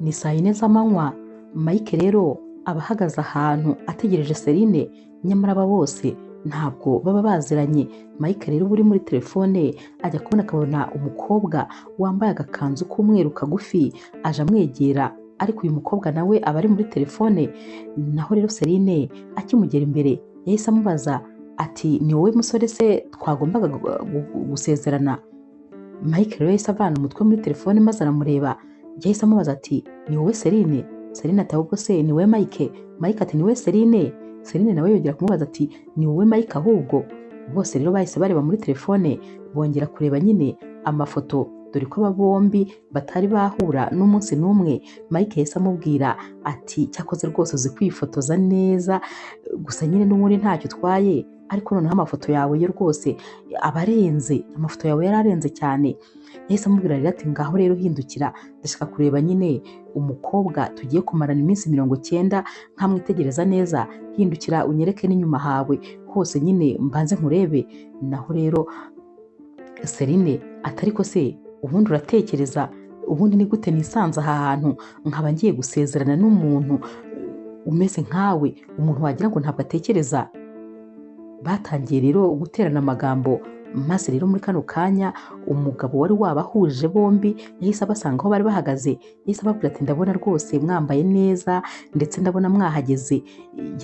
Ni saa yine z'amanywa, Mike rero aba ahagaze ahantu ategereje Celine, nyamara aba bose ntabwo baba baziranye. Mike rero uba uri muri telefone ajya kubona akabona umukobwa wambaye agakanzu k'umweru kagufi aje amwegera, ariko uyu mukobwa nawe aba ari muri telefone. Naho rero Celine akimugera imbere yahise amubaza ati ni wowe musore se twagombaga gusezerana? Mike rero yahise avana umutwe muri telefone maze aramureba, yahise amubaza ati ni wowe Celine? Celine ati ahubwo se ni wowe Mike? Mike ati ni wowe Celine? Celine nawe yongera kumubaza ati ni wowe Mike ahubwo? Bose rero bahise bareba muri telefone bongera kureba nyine amafoto, dore ko aba bombi batari bahura n'umunsi n'umwe. Mike yahise amubwira ati cyakoze rwose uzi kwifotoza neza, gusa nyine n'ubundi ntacyo utwaye, ariko noneho amafoto yawe yo rwose aba arenze, amafoto yawe yari arenze cyane. Yahise amubwira rero ati ngaho rero hindukira, ndashaka kureba nyine umukobwa tugiye kumarana iminsi 90 nkamwitegereza neza, hindukira unyereke n'inyuma hawe hose nyine mbanze nkurebe. Naho rero Celine ati ariko se ubundi uratekereza, ubundi ni gute nisanze aha hantu nkaba ngiye gusezerana n'umuntu umeze nkawe, umuntu wagira ngo ntabwo atekereza. Batangiye rero guterana amagambo, maze rero muri kano kanya umugabo wari wabahuje bombi yahise abasanga aho bari bahagaze, yahise ababwira ati ndabona rwose mwambaye neza ndetse ndabona mwahageze.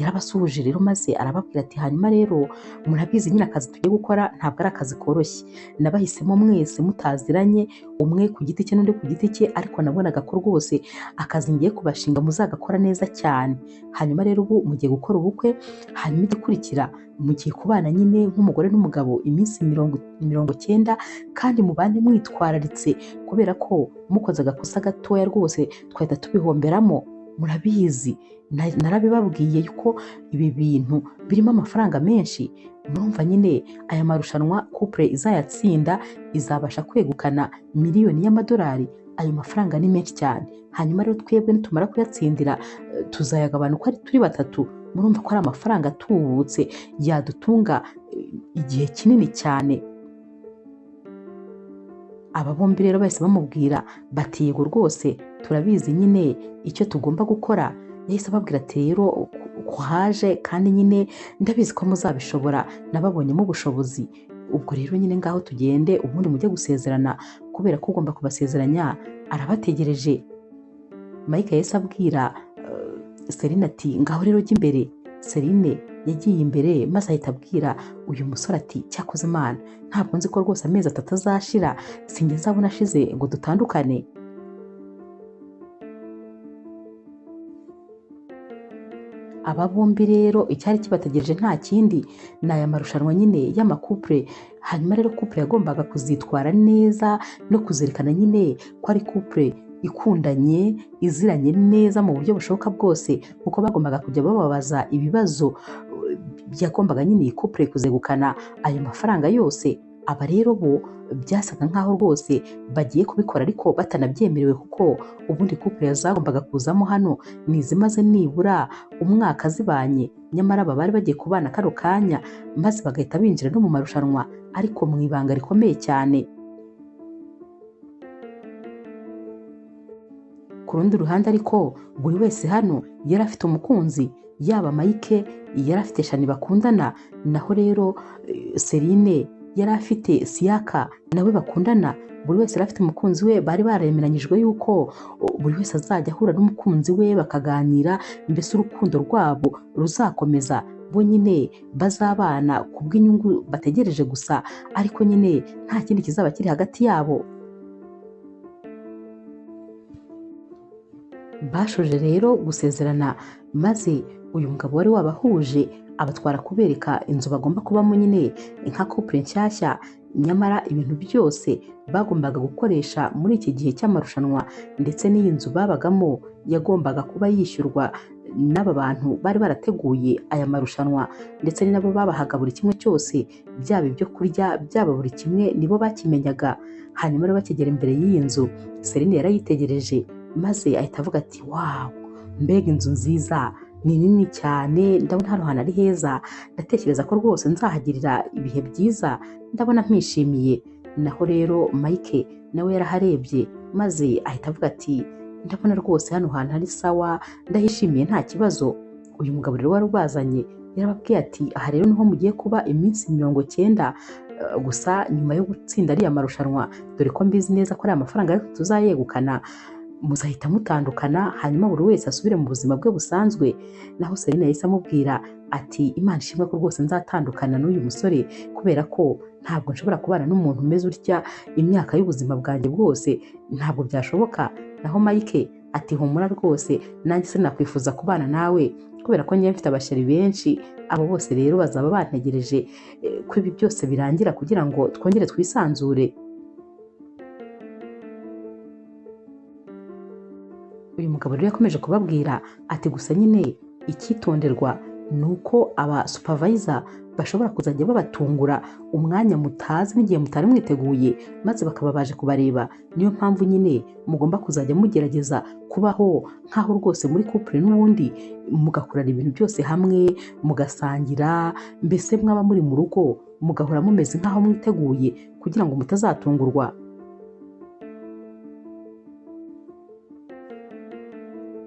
Yarabasuhuje rero maze arababwira ati hanyuma rero murabizi nyine akazi tugiye gukora ntabwo ari akazi koroshye, nabahisemo mwese mutaziranye, umwe ku giti cye n'undi ku giti cye, ariko nabonaga ko rwose akazi ngiye kubashinga muzagakora neza cyane. Hanyuma rero ubu mugiye gukora ubukwe, hanyuma igikurikira mugiye kubana nyine nk'umugore n'umugabo iminsi 90, kandi mubane mwitwararitse, kubera ko mukoze agakosa gatoya rwose twahita tubihomberamo. Murabizi narabibabwiye yuko ibi bintu birimo amafaranga menshi. Murumva nyine aya marushanwa couple izayatsinda izabasha kwegukana miliyoni y'amadolari, ayo mafaranga ni menshi cyane. Hanyuma rero twebwe nitumara kuyatsindira tuzayagabana uko ari turi batatu, murumva ko ari amafaranga atubutse yadutunga igihe kinini cyane. Aba bombi rero bahise bamubwira bati yego rwose turabizi nyine icyo tugomba gukora. Yahise ababwira ati rero kuhaje kandi nyine ndabizi ko muzabishobora, nababonyemo ubushobozi, ubwo rero nyine ngaho tugende ubundi mujye gusezerana, kubera ko ugomba kubasezeranya arabategereje. Mike yahise abwira Celine ati ngaho rero jya imbere. Celine yagiye imbere maze ahita abwira uyu musore ati cyakoze Imana ntabwo nzi ko rwose amezi 3 azashira, sinjye nzabona ashize ngo dutandukane. Aba bombi rero icyari kibategereje nta kindi ni aya marushanwa nyine y'amakupure. Hanyuma rero couple yagombaga kuzitwara neza no kuzirikana nyine ko ari couple ikundanye, iziranye neza mu buryo bushoboka bwose, kuko bagombaga kujya bababaza ibibazo byagombaga nyine iyi couple kuzegukana ayo mafaranga yose. Aba rero bo byasaga nkaho rwose bagiye kubikora ariko batanabyemerewe, kuko ubundi couple zagombaga kuzamo hano ni izimaze nibura umwaka zibanye, nyamara aba bari bagiye kubana kano kanya maze bagahita binjira no mu marushanwa ariko mu ibanga rikomeye cyane. Ku rundi ruhande ariko buri wese hano yari afite umukunzi, yaba Mike yari afite Shani bakundana, naho rero Celine yari afite Siyaka nawe bakundana. Buri wese yari afite umukunzi we, bari baremeranyijwe yuko buri wese azajya ahura n'umukunzi we bakaganira, mbese urukundo rwabo ruzakomeza, bo nyine bazabana kubw'inyungu bategereje gusa, ariko nyine nta kindi kizaba kiri hagati yabo. Bashoje rero gusezerana, maze uyu mugabo wari wabahuje abatwara kubereka inzu bagomba kubamo nyine nka couple nshyashya, nyamara ibintu byose bagombaga gukoresha muri iki gihe cy'amarushanwa ndetse n'iyi nzu babagamo yagombaga kuba yishyurwa n'aba bantu bari barateguye aya marushanwa, ndetse ni nabo babahaga buri kimwe cyose, byaba ibyo kurya, byaba buri kimwe nibo bakimenyaga. Hanyuma rero bakigera imbere y'iyi nzu Celine yarayitegereje maze ahita avuga ati wow, mbega inzu nziza, ni nini cyane, ndabona hano hantu ari heza, ndatekereza ko rwose nzahagirira ibihe byiza, ndabona mpishimiye. Naho rero Mike nawe yaraharebye maze ahita avuga ati Ndabona rwose hano hantu ari sawa, ndahishimiye nta kibazo. Uyu mugabo rero wari ubazanye yarababwiye ati aha rero niho mugiye kuba iminsi 90 gusa nyuma yo gutsinda ariya marushanwa, dore ko mbizi neza ko ari amafaranga ariko tuzayegukana, muzahita mutandukana hanyuma buri wese asubire mu buzima bwe busanzwe. Naho Celine yahise amubwira ati Imana ishimwe ko rwose nzatandukana n'uyu musore, kubera ko ntabwo nshobora kubana n'umuntu umeze utya imyaka y'ubuzima bwanjye bwose, ntabwo byashoboka. Naho Mike ati humura rwose nanjye sinakwifuza kubana nawe, kubera ko njye mfite abasheri benshi, abo bose rero bazaba bantegereje ko ibi byose birangira kugira ngo twongere twisanzure. Uyu mugabo rero yakomeje kubabwira ati gusa nyine icyitonderwa ni uko aba supervisor bashobora kuzajya babatungura umwanya mutazi n'igihe mutari mwiteguye, maze bakaba baje kubareba. Niyo mpamvu nyine mugomba kuzajya mugerageza kubaho nk'aho rwose muri couple n'ubundi, mugakorana ibintu byose hamwe, mugasangira, mbese mwaba muri mu rugo mugahora mumeze nk'aho mwiteguye kugira ngo mutazatungurwa.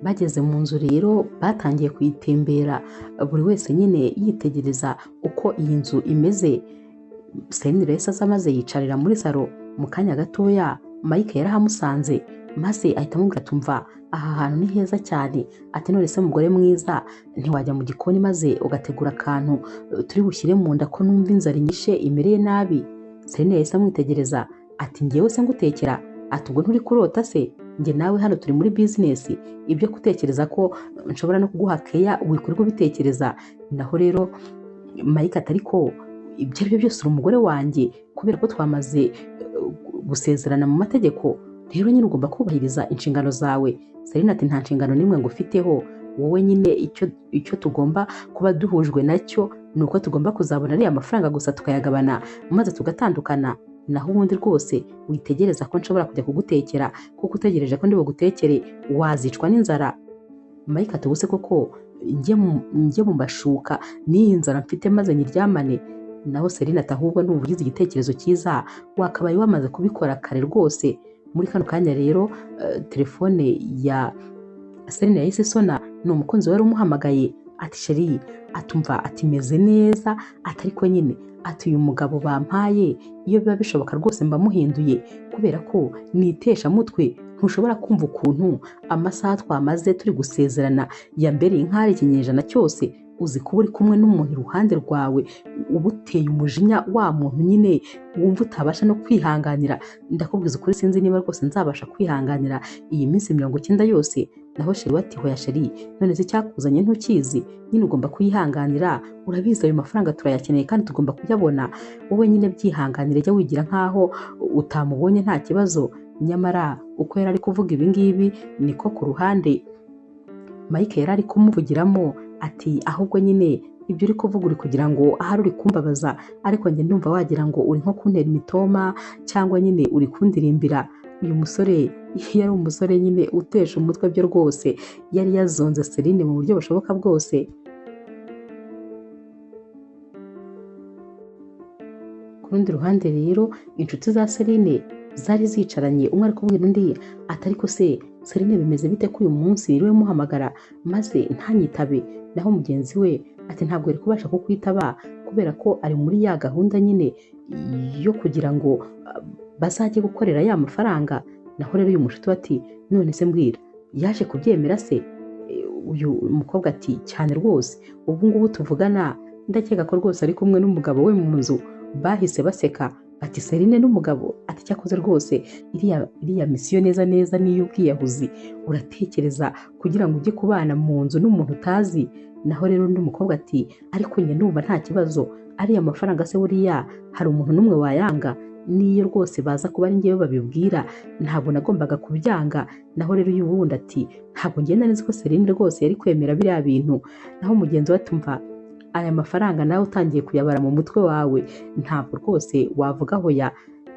Bageze mu nzu rero batangiye kuyitembera, buri wese nyine yitegereza uko iyi nzu imeze. Celine rero aza maze yicarira muri salo. Mu kanya gatoya Mike yarahamusanze maze ahita amubwira ati umva aha hantu ni heza cyane, ati none se mugore mwiza ntiwajya mu gikoni maze ugategura akantu turi bushyire mu nda ko numva inzara inyishe imereye nabi. Celine yahise amwitegereza ati njyewe se ngutekera? Ati ubwo nturi kurota se? Njye nawe hano turi muri business, ibyo gutekereza ko nshobora no kuguha keya wikorwa ubitekereza. Naho rero Mike ati ariko ibyo aribyo byose uri umugore wanjye, kubera ko twamaze gusezerana mu mategeko, rero nyine ugomba kubahiriza inshingano zawe. Celine ati nta nshingano n'imwe ngufiteho, wowe nyine icyo tugomba kuba duhujwe nacyo ni uko tugomba kuzabona ariya mafaranga gusa tukayagabana maze tugatandukana. Naho ubundi rwose witegereza ko nshobora kujya kugutekera, kuko utegereje ko ndi bugutekere wazicwa n'inzara. Mike ati ubuse koko njye mu mashuka n'iyi nzara mfite maze nyiryamane? Naho Celine ati ahubwo nuba ugize igitekerezo cyiza wakabaye wamaze kubikora kare rwose. Muri kano kanya rero telefone ya Celine yahise isona, ni umukunzi wari umuhamagaye ati sheri, atumva ati meze neza, ati ariko nyine ati uyu mugabo bampaye iyo biba bishoboka rwose mba muhinduye, kubera ko nitesha mutwe, ntushobora kumva ukuntu amasaha twamaze turi gusezerana yambereye nk'ari ikinyejana cyose. Uzi kuba uri kumwe n'umuntu iruhande rwawe uba uteye umujinya wa muntu nyine wumva utabasha no kwihanganira. Ndakubwiza ukuri sinzi niba rwose nzabasha kwihanganira iyi minsi 90 yose. Naho sheri ati hoya sheri, none se icyakuzanye ntukizi? Nyine ugomba kuyihanganira, urabizi ayo mafaranga turayakeneye kandi tugomba kuyabona, wowe nyine byihanganire, jya wigira nkaho utamubonye nta kibazo. Nyamara uko yari ari kuvuga ibi ngibi niko ku ruhande Mike yari ari kumuvugiramo ati ahubwo nyine ibyo uri kuvuga uri kugira ngo ahari uri kumbabaza, ariko njye ndumva wagira ngo uri nko kuntera imitoma cyangwa nyine uri kundirimbira. Uyu musore yari umusore nyine utesha umutwe byo rwose, yari yazonze Celine mu buryo bushoboka bwose. Ku rundi ruhande rero inshuti za Celine zari zicaranye, umwe ari kubwira undi ati ariko se Celine bimeze bite ko uyu munsi niriwe muhamagara maze ntanyitabe? Naho mugenzi we ati ntabwo yari kubasha kukwitaba kubera ko ari muri ya gahunda nyine yo kugira ngo bazajye gukorera ya mafaranga. Naho rero uyu mushuti we ati none se mbwira yaje kubyemera se? Uyu mukobwa ati cyane rwose, ubu ngubu tuvugana ndakeka ko rwose ari kumwe n'umugabo we mu nzu. Bahise baseka ati Celine n'umugabo? Ati cyakoze rwose iriya misiyo neza neza niyo ubwiyahuzi, uratekereza kugira ngo ujye kubana mu nzu n'umuntu utazi? Naho rero undi mukobwa ati ariko njye ndumva nta kibazo, ariya mafaranga se buriya hari umuntu n'umwe wayanga? Niyo rwose baza kuba ari njyewe babibwira ntabwo nagombaga kubyanga. Naho rero uyu wundi ati ntabwo ngenda nzi ko Celine rwose yari kwemera biriya bintu. Naho mugenzi we ati umva aya mafaranga nawe utangiye kuyabara mu mutwe wawe ntabwo rwose wavuga hoya.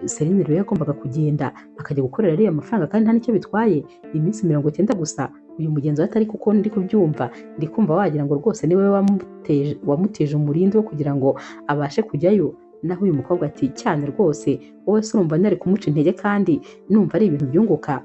Celine rero yagombaga kugenda akajya gukorera ariya mafaranga kandi nta n'icyo bitwaye, iminsi 90 gusa. Uyu mugenzi we atari kuko ndi kubyumva ndi kumva wagira ngo rwose niwe wamuteje umurindi wo kugira ngo abashe kujyayo. Naho uyu mukobwa ati cyane rwose, wowe se urumva nari kumuca intege kandi numva ari ibintu byunguka.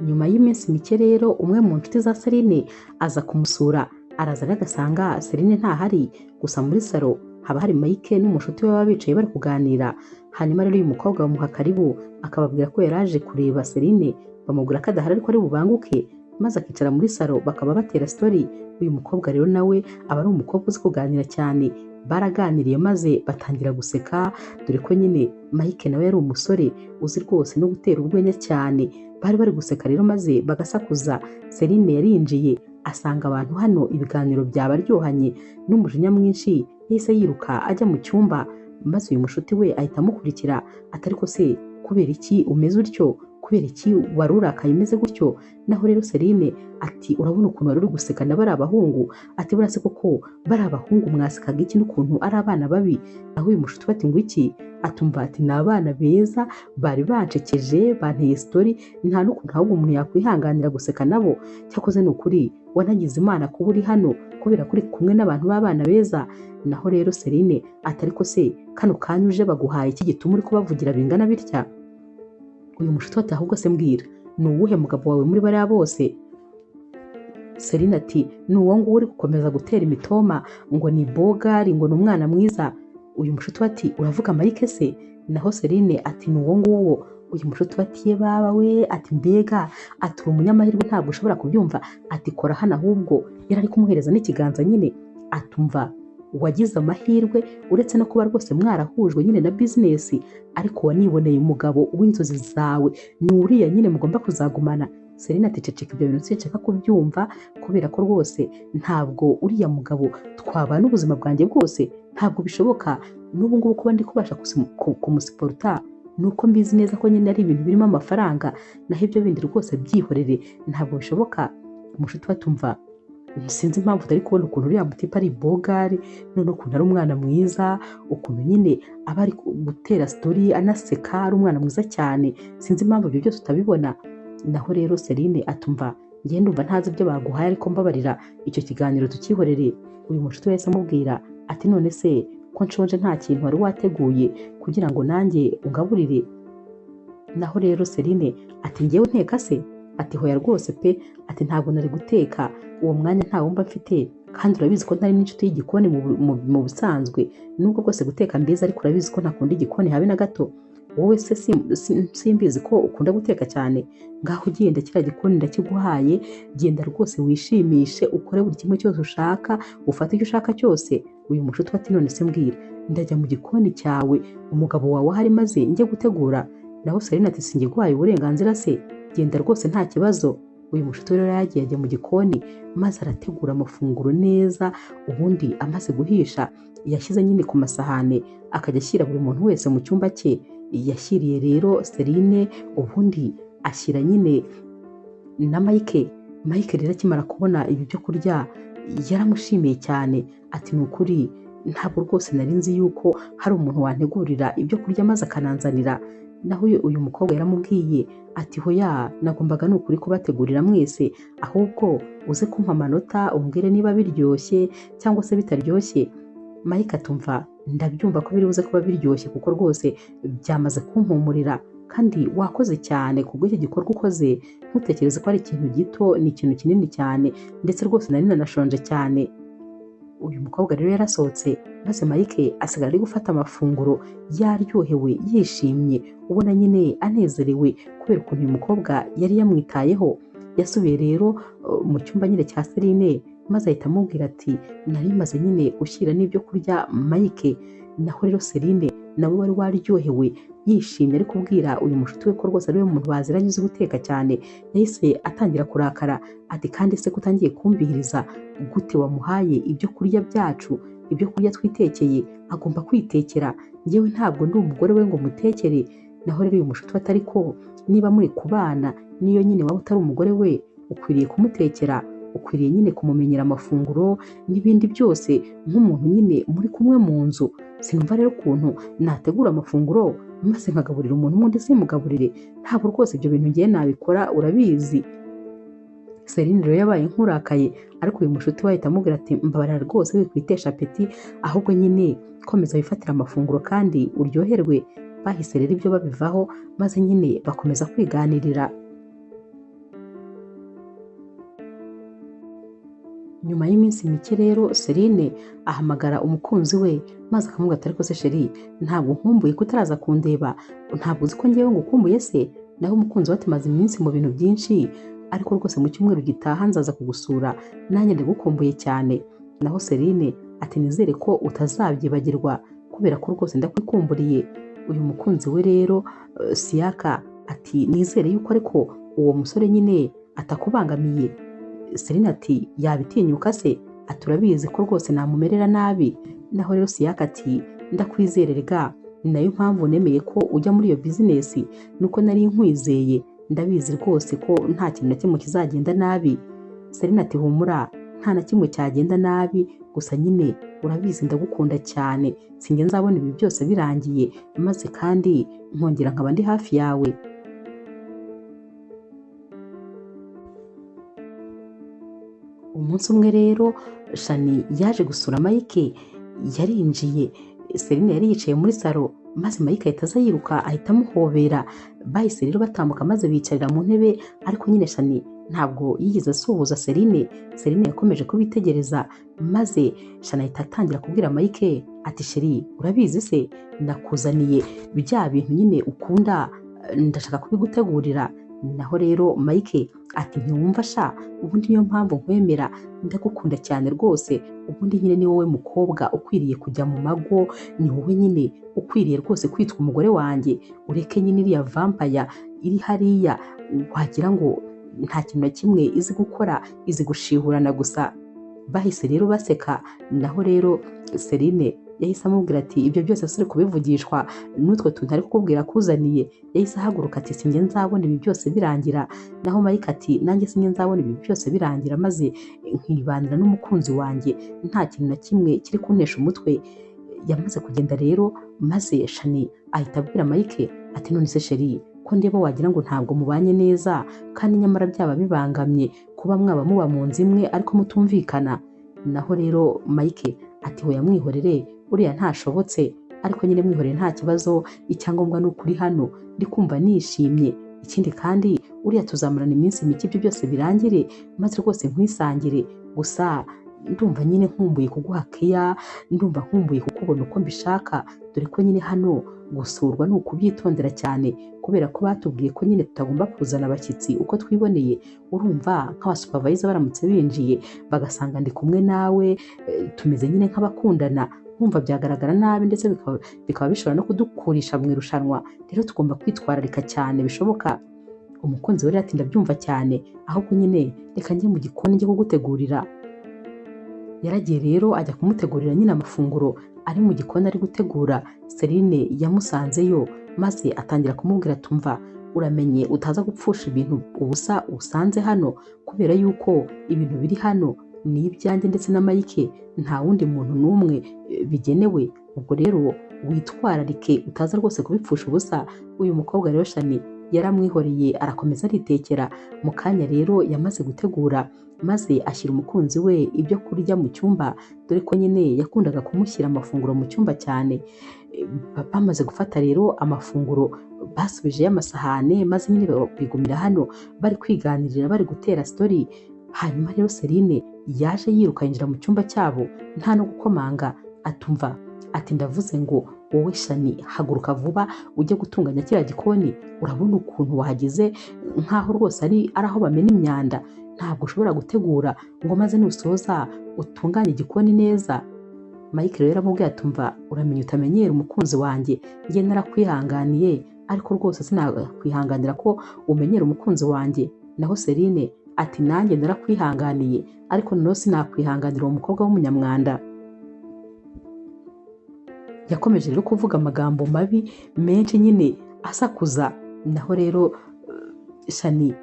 Nyuma y'iminsi mike rero umwe mu nshuti za Celine aza kumusura, araza rero agasanga Celine ntahari, gusa muri salo haba hari Mike n'umushuti we baba bicaye bari kuganira. Hanyuma rero uyu mukobwa bamuha karibu, akababwira ko yari aje kureba Celine, bamubwira ko adahari ariko ari bubanguke, maze akicara muri salo bakaba batera story. Uyu mukobwa rero nawe aba ari umukobwa uzi kuganira cyane, baraganiriye maze batangira guseka, dore ko nyine Mike nawe yari umusore uzi rwose no gutera urwenya cyane. Bari bari guseka rero maze bagasakuza. Celine yarinjiye asanga abantu hano ibiganiro byabaryohanye, n'umujinya mwinshi yahise yiruka ajya mu cyumba, maze uyu mushuti we ahita amukurikira atari ko se kubera iki umeze utyo, kubera iki wari urakaye umeze gutyo? Naho rero Celine ati urabona ukuntu wari uri guseka na bari abahungu, ati burase koko bari abahungu mwasekaga iki n'ukuntu ari abana babi? Naho uyu mushuti we ati ngo iki? Atumva ati ni abana beza bari bancekeje banteye story, nta n'ukuntu ahubwo umuntu yakwihanganira guseka nabo, cyakoze ni ukuri wanagize Imana kuba uri hano kubera ko uri kumwe n'abantu b'abana beza. Naho rero Celine ati ariko se kano kanya uje baguhaye iki gituma uri kubavugira bingana bitya? Uyu mushuti ati ahubwo se mbwira ni uwuhe mugabo wawe muri bariya bose? Celine ati ni uwo nguwo uri gukomeza gutera imitoma ngo ni bogari ngo ni umwana mwiza. Uyu mushuti ati uravuga Mike se? Naho Celine ati ni uwo nguwo. Uyu mushuti ati ye baba we, ati mbega, ati uri umunyamahirwe ntabwo ushobora kubyumva, ati kora hano ahubwo. Yari ari kumuhereza n'ikiganza nyine, atumva wagize amahirwe uretse no kuba rwose mwarahujwe nyine na bizinesi, ariko waniboneye umugabo w'inzozi zawe, ni uriya nyine mugomba kuzagumana. Celine ati ceceka ibyo bintu sinshaka kubyumva, kubera ko rwose ntabwo uriya mugabo twabana ubuzima bwanjye bwose, ntabwo bishoboka. N'ubu ngubu kuba ndi kubasha kumusiporuta nuko mbizi neza ko nyine ari ibintu birimo amafaranga, naho ibyo bindi rwose byihorere ntabwo bishoboka. Umushuti we atumva sinzi impamvu utari kubona ukuntu uriya mutipe ari bogari, none ukuntu ari umwana mwiza, ukuntu nyine aba ari gutera story anaseka, ari umwana mwiza cyane, sinzi impamvu ibyo byose utabibona. Naho rero Celine atumva njye ndumva ntazi ibyo baguhaye, ariko mbabarira icyo kiganiro tukihorere. Uyu mushuti we yahise amubwira ati none se ko nshonje nta kintu wari wateguye kugira ngo nanjye ungaburire? Naho rero Celine ati njyewe nteka se? Ati hoya rwose pe, ati ntabwo nari guteka uwo mwanya ntawo mba mfite, kandi urabizi ko ntari n'inshuti y'igikoni mu busanzwe, nubwo bwose guteka mbizi ariko urabizi ko ntakunda igikoni habe na gato. Wowe se simbizi ko ukunda guteka cyane, ngaho ugenda kiriya gikoni ndakiguhaye, genda rwose wishimishe ukore buri kimwe cyose ushaka, ufate icyo ushaka cyose. Uyu mushuti ati none se mbwira ndajya mu gikoni cyawe umugabo wawe ahari maze njye gutegura? Naho Celine ati sinjye guhaye uburenganzira se, genda rwose nta kibazo. Uyu mushuti rero yagiye ajya mu gikoni maze arategura amafunguro neza, ubundi amaze guhisha yashyize nyine ku masahane akajya ashyira buri muntu wese mu cyumba cye. Yashyiriye rero Celine, ubundi ashyira nyine na Mike. Mike rero akimara kubona ibi byo kurya yaramushimiye cyane, ati ni ukuri ntabwo rwose nari nzi yuko hari umuntu wantegurira ibyo kurya maze akananzanira. Naho uyu mukobwa yaramubwiye ati hoya nagombaga ni ukuri kubategurira mwese, ahubwo uze kumpa amanota umbwire niba biryoshye cyangwa se bitaryoshye. Mike atumva ndabyumva ko biri buze kuba biryoshye kuko rwose byamaze kumpumurira, kandi wakoze cyane kubw'iki gikorwa ukoze, ntutekereze ko ari ikintu gito, ni ikintu kinini cyane, ndetse rwose nari nanashonje cyane. Uyu mukobwa rero yarasohotse maze Mike asigara ari gufata amafunguro yaryohewe yishimye, ubona nyine anezerewe kubera ukuntu uyu mukobwa yari yamwitayeho. Yasubiye rero mu cyumba nyine cya Celine maze ahita amubwira ati nari maze nyine gushyira n'ibyo kurya Mike. Naho rero Celine nawe wari waryohewe yishimye ari kubwira uyu mushuti we ko rwose ari we muntu baziranye uzi guteka cyane, yahise atangira kurakara ati kandi se kutangiye kumbihiriza gute wamuhaye ibyo kurya byacu, ibyo kurya twitekeye, agomba kwitekera, njyewe ntabwo ndi umugore we ngo mutekere. Naho rero uyu mushuti we atari ko niba muri kubana niyo nyine waba utari umugore we ukwiriye kumutekera, ukwiriye nyine kumumenyera amafunguro n'ibindi byose nk'umuntu nyine muri kumwe mu nzu. Sinumva rero ukuntu nategura amafunguro maze nkagaburira umuntu undi simugaburire, ntabwo rwose ibyo bintu ngiye nabikora urabizi. Celine rero yabaye nkurakaye, ariko uyu mushuti we ahita amubwira ati mbabarira rwose wikwitesha apeti, ahubwo nyine komeza wifatire amafunguro kandi uryoherwe. Bahise rero ibyo babivaho maze nyine bakomeza kwiganirira. Nyuma y'iminsi mike rero Celine ahamagara umukunzi we maze akamubwira ati ariko se chérie, ntabwo nkumbuye ko utaraza kundeba, ntabwo uzi ko ngewe ngukumbuye se? Naho umukunzi we ati maze iminsi mu bintu byinshi, ariko rwose mu cyumweru gitaha nzaza kugusura, nanjye ndagukumbuye cyane. Naho Celine ati nizere ko utazabyibagirwa kubera ko rwose ndakwikumburiye. Uyu mukunzi we rero Siyaka ati nizere yuko ariko uwo musore nyine atakubangamiye. Celine ati yabitinyuka se? Ati urabizi ko rwose namumerera nabi. Naho rero Siyaka ati ndakwizerera ga, ni nayo mpamvu nemeye ko ujya muri iyo bizinesi, nuko nari nkwizeye, ndabizi rwose ko nta kintu na kimwe kizagenda nabi. Celine ati humura, nta na kimwe cyagenda nabi, gusa nyine urabizi ndagukunda cyane, sinjye nzabona ibi byose birangiye, maze kandi nkongera nkaba ndi hafi yawe. Umunsi umwe rero Shani yaje gusura Mike, yarinjiye, Celine yari yicaye muri salo, maze Mike ahita aza yiruka ahita amuhobera. Bahise rero batambuka maze bicarira mu ntebe, ariko nyine Shani ntabwo yigeze asuhuza Celine. Celine yakomeje kubitegereza, maze Shani ahita atangira kubwira Mike ati chérie, urabizi se nakuzaniye bya bintu nyine ukunda, ndashaka kubigutegurira. Naho rero Mike ati ntiwumva sha, ubundi niyo mpamvu nkwemera, ndagukunda cyane rwose, ubundi nyine ni wowe mukobwa ukwiriye kujya mu mago, ni wowe nyine ukwiriye rwose kwitwa umugore wanjye, ureke nyine iriya vampire iri hariya wagira ngo nta kintu na kimwe izi gukora, izi gushihurana gusa. Bahise rero baseka. Naho rero Celine yahise amubwira ati ibyo byose suri kubivugishwa n'utwo tuntu ari kukubwira kuzaniye. Yahise ahaguruka ati sinjye nzabona ibi byose birangira. Naho Mike ati nanjye sinjye nzabona ibi byose birangira, maze nkibanira n'umukunzi wanjye nta kintu na kimwe kiri kuntesha umutwe. Yamaze kugenda rero, maze Shani ahita abwira Mike ati none se chérie, ko ndeba wagira ngo ntabwo mubanye neza, kandi nyamara byaba bibangamye kuba mwaba muba mu nzu imwe ariko mutumvikana. Naho rero Mike ati hoya mwihorere, uriya ntashobotse, ariko nyine mwihorere nta kibazo, icyangombwa ni ukuri hano ndi kumva nishimye. Ikindi kandi uriya tuzamarana iminsi mike ibyo byose birangire, maze rwose nkwisangire, gusa ndumva nyine nkumbuye kuguha keya, ndumva nkumbuye kukubona uko mbishaka, dore ko nyine hano gusurwa ni ukubyitondera cyane, kubera ko batubwiye ko nyine tutagomba kuzana abashyitsi uko twiboneye. Urumva nk'abasupervisor baramutse binjiye bagasanga ndi kumwe nawe, tumeze nyine nk'abakundana, nkumva byagaragara nabi, ndetse bikaba bishobora no kudukurisha mu irushanwa. Rero tugomba kwitwararika cyane bishoboka. Umukunzi we ati ndabyumva cyane, ahubwo nyine reka njye mu gikoni njye kugutegurira. Yaragiye rero ajya kumutegurira nyine amafunguro, ari mu gikoni ari gutegura, Celine yamusanzeyo maze atangira kumubwira tumva uramenye utaza gupfusha ibintu ubusa usanze hano, kubera yuko ibintu biri hano ni ibyanjye ndetse na Mike, nta wundi muntu n'umwe bigenewe, ubwo rero witwararike utaza rwose kubipfusha ubusa. Uyu mukobwa rero Shani yaramwihoreye arakomeza aritekera. Mu kanya rero yamaze gutegura, maze ashyira umukunzi we ibyo kurya mu cyumba, dore ko nyine yakundaga kumushyira amafunguro mu cyumba cyane. Bamaze gufata rero amafunguro, basubijeyo amasahane, maze nyine bigumira hano bari kwiganirira, bari gutera story. Hanyuma rero Celine yaje yiruka yinjira mu cyumba cyabo nta no gukomanga, atumva ati ndavuze ngo wowe Shani haguruka vuba ujye gutunganya kiriya gikoni, urabona ukuntu wahageze nkaho rwose ari aho bamena imyanda, ntabwo ushobora gutegura ngo maze nusoza utunganye igikoni neza. Mike rero yaramubwiye atumva uramenye utamenyera umukunzi wanjye, njye narakwihanganiye ariko rwose sinakwihanganira ko umenyera umukunzi wanjye. Naho Celine ati nanjye narakwihanganiye ariko noneho sinakwihanganira uwo mukobwa w'umunyamwanda. Yakomeje rero kuvuga amagambo mabi menshi nyine asakuza. Naho rero Shani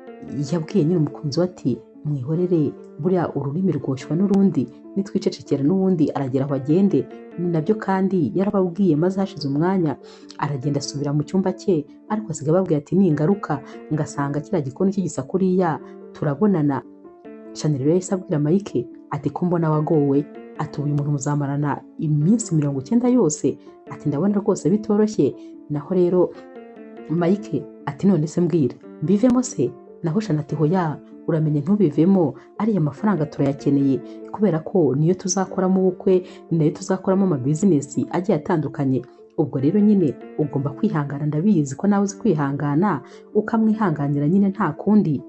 yabwiye nyine umukunzi we ati mwihorere, buriya ururimi rwoshywa n'urundi, nitwicecekera n'ubundi aragera aho agende. Ni nabyo kandi yarababwiye, maze hashize umwanya aragenda asubira mu cyumba cye, ariko asiga ababwiye ati ningaruka ngasanga kiriya gikoni kigisa kuriya turabonana. Shani rero yahise abwira Mike ati ko mbona wagowe, ati uyu muntu muzamarana iminsi 90 yose, ati ndabona rwose bitoroshye. Naho rero Mike ati none se mbwira mbivemo se? Naho Shana ati hoya, uramenye ntubivemo, ariya mafaranga turayakeneye kubera ko niyo tuzakoramo ubukwe, ni nayo tuzakoramo amabizinesi agiye atandukanye. Ubwo rero nyine ugomba kwihangana, ndabizi ko nawe uzi kwihangana, ukamwihanganira nyine nta kundi.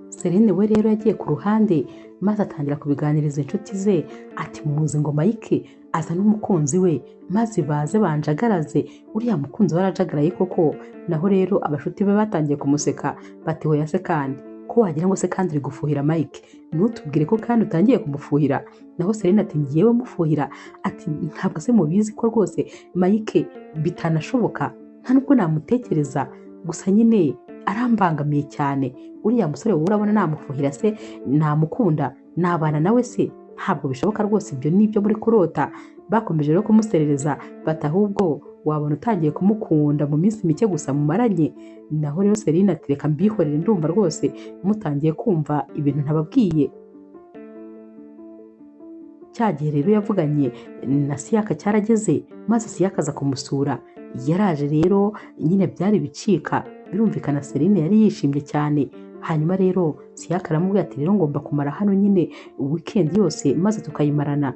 Celine we rero yagiye ku ruhande maze atangira kubiganiriza inshuti ze, ati muzi ngo Mike aza n'umukunzi we maze baze banjagaraze, uriya mukunzi we arajagaraye koko. Naho rero abashuti be batangiye kumuseka bati hoya se kandi ko wagira ngo se kandi uri gufuhira Mike, ntutubwire ko kandi utangiye kumufuhira. Naho Celine ati ngiyewe mufuhira, ati ntabwo se mubizi ko rwose Mike bitanashoboka, nta nubwo namutekereza, gusa nyine arambangamiye cyane, uriya musore wowe urabona namufuhira se, namukunda, nabana nawe se, ntabwo bishoboka rwose, ibyo ni ibyo muri kurota. Bakomeje rero kumuserereza bati ahubwo wabona utangiye kumukunda mu minsi mike gusa mumaranye. Naho rero Celine ati reka mbihorere, ndumva rwose mutangiye kumva ibintu ntababwiye. Cya gihe rero yavuganye na Siyaka cyarageze, maze Siyaka aza kumusura. Yaraje rero nyine byari bicika, birumvikana Celine yari yishimye cyane. Hanyuma rero Siyaka aramubwira ati rero ngomba kumara hano nyine weekend yose maze tukayimarana.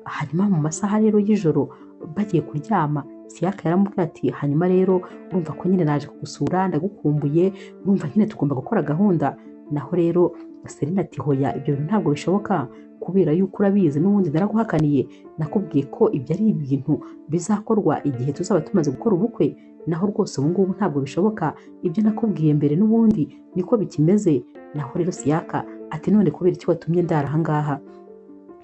Hanyuma mu masaha rero y'ijoro bagiye kuryama, Siyaka yaramubwira ati hanyuma rero urumva ko nyine naje kugusura, ndagukumbuye, urumva nyine tugomba gukora gahunda. Naho rero Celine ati hoya, ibyo bintu ntabwo bishoboka kubera yuko urabizi n'ubundi naraguhakaniye, nakubwiye ko ibyo ari ibintu bizakorwa igihe tuzaba tumaze gukora ubukwe, naho rwose ubu ngubu ntabwo bishoboka, ibyo nakubwiye mbere n'ubundi niko bikimeze. Naho rero Siyaka ati none kubera iki watumye ndara aha ngaha,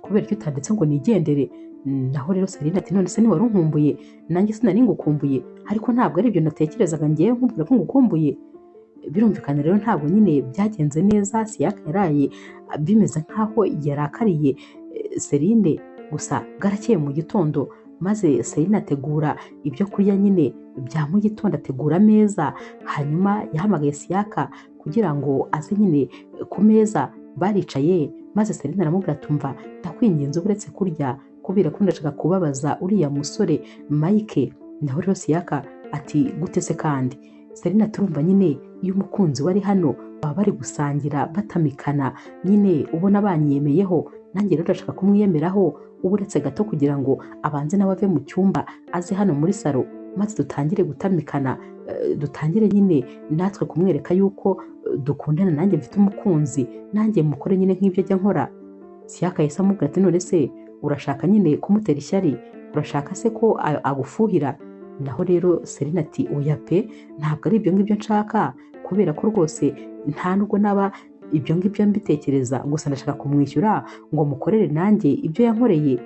kubera iki utanditse ngo nigendere? Naho rero Celine ati none se niwari unkumbuye, nanjye sinari ngukumbuye, ariko ntabwo ari ibyo natekerezaga ngewe nkubwira ko ngukumbuye. Birumvikana rero ntabwo nyine byagenze neza, Siyaka yaraye bimeze nkaho yarakariye Celine. Gusa bwarakeye mu gitondo, maze Celine ategura ibyo kurya nyine bya mu gitondo, ategura ameza. Hanyuma yahamagaye Siyaka kugira ngo aze nyine ku meza, baricaye maze Celine aramubwira ati umva ndakwinginze uretse kurya kubera ko ndashaka kubabaza uriya musore Mike. Naho rero Siyaka ati gute se kandi? Celine turumva nyine iyo umukunzi wari hano baba bari gusangira batamikana nyine ubona banyemeyeho, nanjye rero ndashaka kumwiyemeraho, uretse gato kugira ngo abanze nawe ave mu cyumba aze hano muri salo, maze dutangire gutamikana, dutangire nyine natwe kumwereka yuko dukundana, nanjye mfite umukunzi, nanjye mukore nyine nk'ibyo ajya nkora. Siyaka yahise amubwira ati none se urashaka nyine kumutera ishyari, urashaka se ko agufuhira? Naho rero Celine ati oya pe, ntabwo ari ibyo ngibyo nshaka, kubera ko rwose nta nubwo naba ibyo ngibyo mbitekereza, gusa ndashaka kumwishyura ngo mukorere nanjye ibyo yankoreye.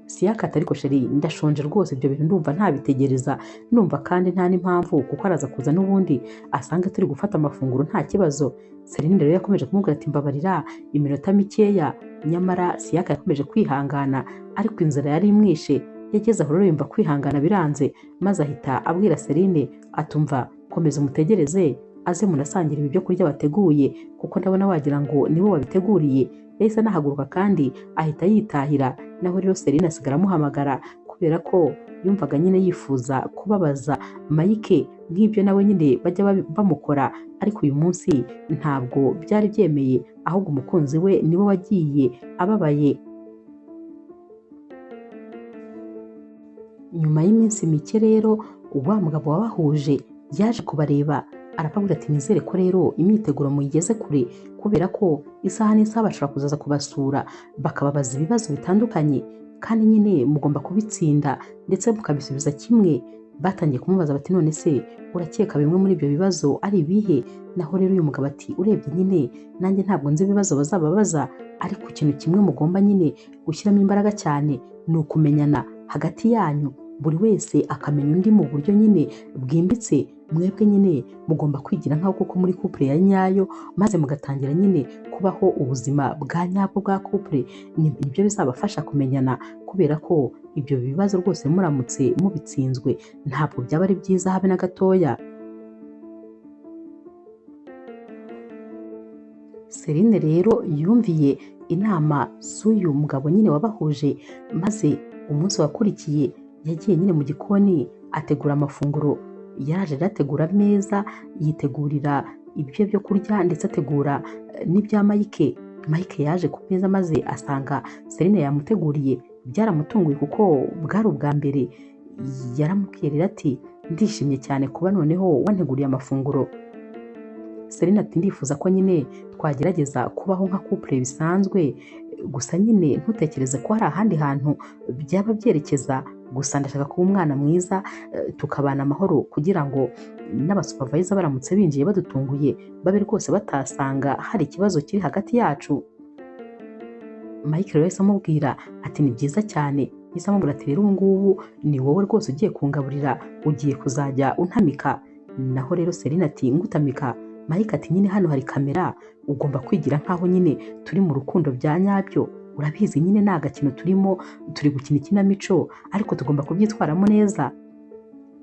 Siyaka ati ariko sheri ndashonje rwose, ibyo bintu ndumva ntabitegereza, ndumva kandi nta n'impamvu, kuko araza kuza n'ubundi asanga turi gufata amafunguro nta kibazo. Celine rero yakomeje kumubwira ati mbabarira iminota mikeya, nyamara Siyaka yakomeje kwihangana, ariko inzara yari imwishe. Yageze aho rero yumva kwihangana biranze, maze ahita abwira Celine atumva komeza umutegereze aze munasangira ibi byo kurya bateguye, kuko ndabona wagira ngo nibo wabiteguriye. Yahise anahaguruka kandi ahita yitahira. Naho rero Celine asigara amuhamagara kubera ko yumvaga nyine yifuza kubabaza Mike nk'ibyo nawe nyine bajya bamukora, ariko uyu munsi ntabwo byari byemeye, ahubwo umukunzi we niwe wagiye ababaye. Nyuma y'iminsi mike rero wa mugabo wabahuje yaje kubareba, arababwira ati nizere ko rero imyiteguro muyigeze kure, kubera ko isaha n'isaha bashobora kuzaza kubasura bakababaza ibibazo bitandukanye, kandi nyine mugomba kubitsinda ndetse mukabisubiza kimwe. Batangiye kumubaza bati none se urakeka bimwe muri ibyo bibazo ari ibihe? Naho rero uyu mugabo ati urebye nyine nanjye ntabwo nzi ibibazo bazababaza, ariko ikintu kimwe mugomba nyine gushyiramo imbaraga cyane ni ukumenyana hagati yanyu, buri wese akamenya undi mu buryo nyine bwimbitse. Mwebwe nyine mugomba kwigira nkaho kuko muri couple ya nyayo, maze mugatangira nyine kubaho ubuzima bwa nyabwo bwa couple. Nibyo bizabafasha kumenyana, kubera ko ibyo bibazo rwose muramutse mubitsinzwe ntabwo byaba ari byiza habe na gatoya. Celine rero yumviye inama z'uyu mugabo nyine wabahuje, maze umunsi wakurikiye yagiye nyine mu gikoni ategura amafunguro. Yaraje ategura ameza, yitegurira ibyo byo kurya ndetse ategura n'ibya Mike. Mike yaje ku meza maze asanga Celine yamuteguriye, byaramutunguye kuko bwari ubwa mbere. Yaramubwiye rero ati ndishimye cyane kuba noneho wanteguriye amafunguro. Celine ati ndifuza ko nyine twagerageza kubaho nka couple bisanzwe, gusa nyine ntutekereze ko hari ahandi hantu byaba byerekeza, gusa ndashaka kuba umwana mwiza tukabana amahoro kugira ngo n'abasupervisor baramutse binjiye badutunguye babe rwose batasanga hari ikibazo kiri hagati yacu. Mike rero yahise amubwira ati ni byiza cyane. Yahise amubwira ati rero ubu ngubu ni wowe rwose ugiye kungaburira, ugiye kuzajya untamika. Naho rero Celine ati ngutamika? Mike ati nyine hano hari kamera, ugomba kwigira nkaho nyine turi mu rukundo bya nyabyo, urabizi nyine ni agakino turimo, turi gukina ikinamico ariko tugomba kubyitwaramo neza.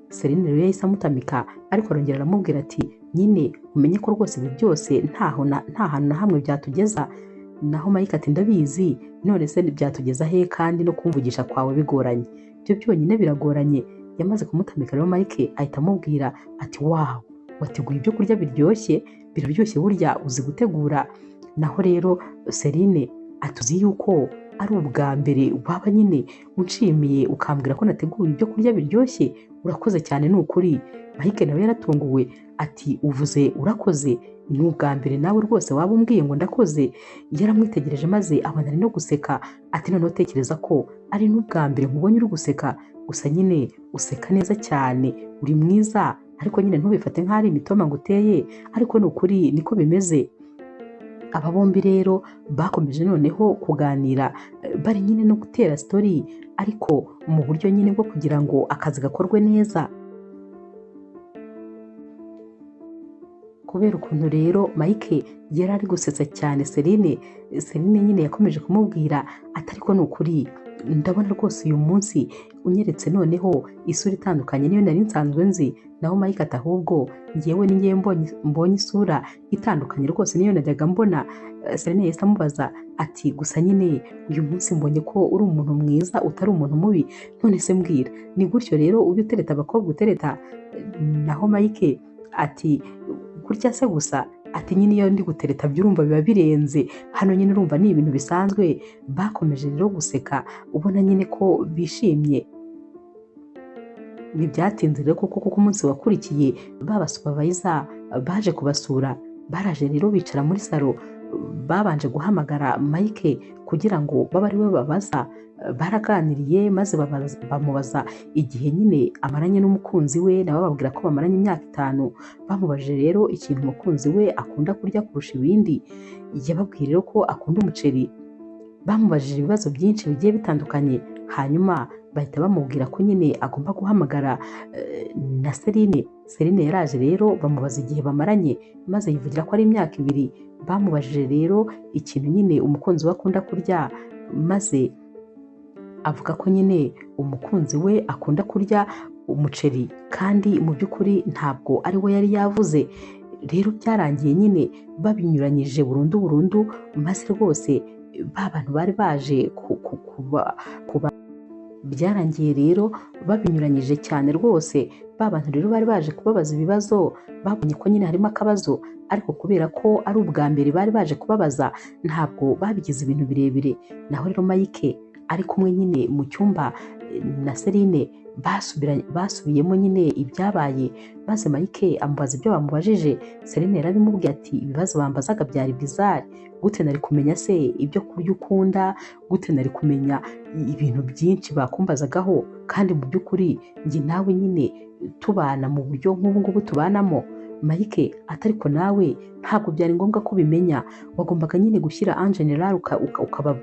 Celine rero yahise amutamika, ariko arongera aramubwira ati nyine umenye ko rwose ibi byose nta hantu na hamwe byatugeza. Naho Mike ati ndabizi, none se byatugeza he kandi no kumvugisha kwawe bigoranye, ibyo byonyine biragoranye. Yamaze kumutamika rero Mike ahita amubwira ati wawu, wateguye ibyo kurya biryoshye, biraryoshye burya uzi gutegura. Naho rero Celine atuzi yuko ari ubwa mbere waba nyine unshimiye ukambwira ko nateguye ibyo kurya biryoshye, urakoze cyane ni ukuri. Mike nawe yaratunguwe ati uvuze urakoze, ni ubwa mbere nawe rwose waba umbwiye ngo ndakoze. Yaramwitegereje maze abona ari no guseka, ati noneho tekereza ko ari n'ubwa mbere nkubonye uri guseka, gusa nyine useka neza cyane, uri mwiza, ariko nyine ntubifate nk'aho ari imitoma ngo uteye, ariko ni ukuri niko bimeze. Aba bombi rero bakomeje noneho kuganira bari nyine no gutera story, ariko mu buryo nyine bwo kugira ngo akazi gakorwe neza. Kubera ukuntu rero Mike yari ari gusetsa cyane Celine, Celine nyine yakomeje kumubwira ati ariko ni ukuri ndabona rwose uyu munsi unyeretse noneho isura itandukanye niyo nari nsanzwe nzi. Naho Mike ati ahubwo ngewe ni ngewe mbonye isura itandukanye rwose niyo najyaga mbona. Celine yahise amubaza ati gusa nyine uyu munsi mbonye ko uri umuntu mwiza utari umuntu mubi, none se mbwira ni gutyo rero ujya utereta abakobwa utereta? Naho Mike ati gutya se gusa, ati nyine iyo ndi gutereta byurumva biba birenze, hano nyine urumva ni ibintu bisanzwe. Bakomeje rero guseka ubona nyine ko bishimye. Ntibyatinze rero kuko umunsi wakurikiye ba supervisor baje kubasura, baraje rero bicara muri salo, babanje guhamagara Mike kugira ngo babe ari we babaza. Baraganiriye maze bamubaza igihe nyine amaranye n'umukunzi we, nabo bababwira ko bamaranye imyaka 5. Bamubajije rero ikintu umukunzi we akunda kurya kurusha ibindi, yababwiye rero ko akunda umuceri. Bamubajije ibibazo byinshi bigiye bitandukanye, hanyuma bahita bamubwira ko nyine agomba guhamagara na Celine. Celine yaraje rero bamubaza igihe bamaranye, maze yivugira ko ari imyaka 2. Bamubajije rero ikintu nyine umukunzi we akunda kurya, maze avuga ko nyine umukunzi we akunda kurya umuceri, kandi mu by'ukuri ntabwo ari we yari yavuze. Rero byarangiye nyine babinyuranyije burundu burundu, maze rwose ba bantu bari baje kuba byarangiye rero babinyuranyije cyane rwose. Ba bantu rero bari baje kubabaza ibibazo babonye ko nyine harimo akabazo, ariko kubera ko ari ubwa mbere bari baje kubabaza ntabwo babigize ibintu birebire. Naho rero Mike ari kumwe nyine mu cyumba na Celine basubiyemo nyine ibyabaye, maze Mike amubaza ibyo bamubajije. Celine yarabimubwiye ati ibibazo bambazaga byari bizarre, gute nari kumenya se ibyo kurya ukunda, gute nari kumenya ibintu byinshi bakumbazagaho, kandi mu by'ukuri njye nawe nyine tubana mu buryo nk'ubu ngubu tubanamo. Mike atariko nawe ntabwo byari ngombwa ko ubimenya, wagombaga nyine gushyira en general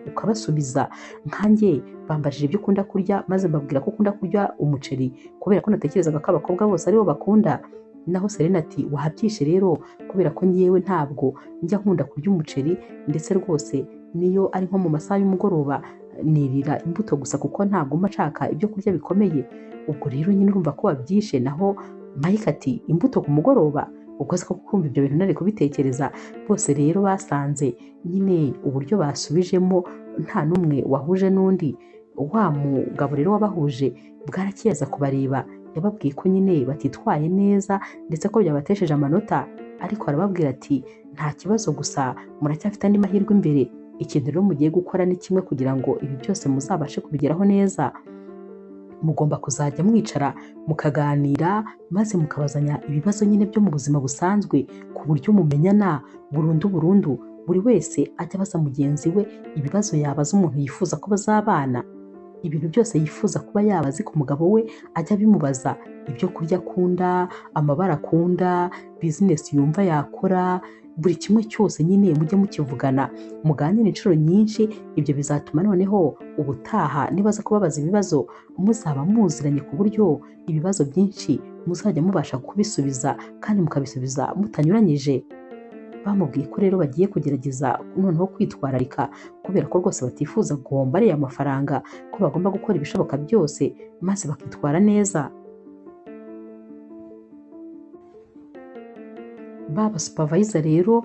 ukabasubiza. Nkanjye bambajije ibyo ukunda kurya maze mbabwira ko ukunda kurya umuceri kubera ko natekerezaga ko abakobwa bose aribo bakunda. Naho Celine ati wabyishe rero kubera ko ngewe ntabwo njya nkunda kurya umuceri, ndetse rwose niyo ari nko mu masaha y'umugoroba nirira imbuto gusa kuko ntabwo mba nshaka ibyo kurya bikomeye. Ubwo rero nyine urumva ko wabyishe. Naho Mike ati imbuto ku mugoroba, ubwo se ko kumva ibyo bintu nari kubitekereza. Bose rero basanze nyine uburyo basubijemo nta n'umwe wahuje n'undi. Wa mugabo rero wabahuje bwarakeye aza kubareba, Yababwiye ko nyine batitwaye neza ndetse ko byabatesheje amanota, ariko arababwira ati nta kibazo, gusa muracyafite andi mahirwe imbere. Ikintu rero mugiye gukora ni kimwe kugira ngo ibi byose muzabashe kubigeraho neza. Mugomba kuzajya mwicara mukaganira, maze mukabazanya ibibazo nyine byo mu buzima busanzwe, ku buryo mumenyana burundu burundu. Buri wese ajya abaza mugenzi we ibibazo yabaza umuntu yifuza ko bazabana. Ibintu byose yifuza kuba yaba azi ku mugabo we ajya abimubaza, ibyo kurya akunda, amabara akunda, bizinesi yumva yakora, buri kimwe cyose nyine mujye mukivugana, muganire inshuro nyinshi. Ibyo bizatuma noneho ubutaha nibaza kubabaza ibibazo muzaba muziranye, ku buryo ibibazo byinshi muzajya mubasha kubisubiza kandi mukabisubiza mutanyuranyije. Bamubwiye ko rero bagiye kugerageza noneho kwitwararika, kubera ko rwose batifuza guhomba ariya mafaranga, ko bagomba gukora ibishoboka byose maze bakitwara neza. Baba supervisor rero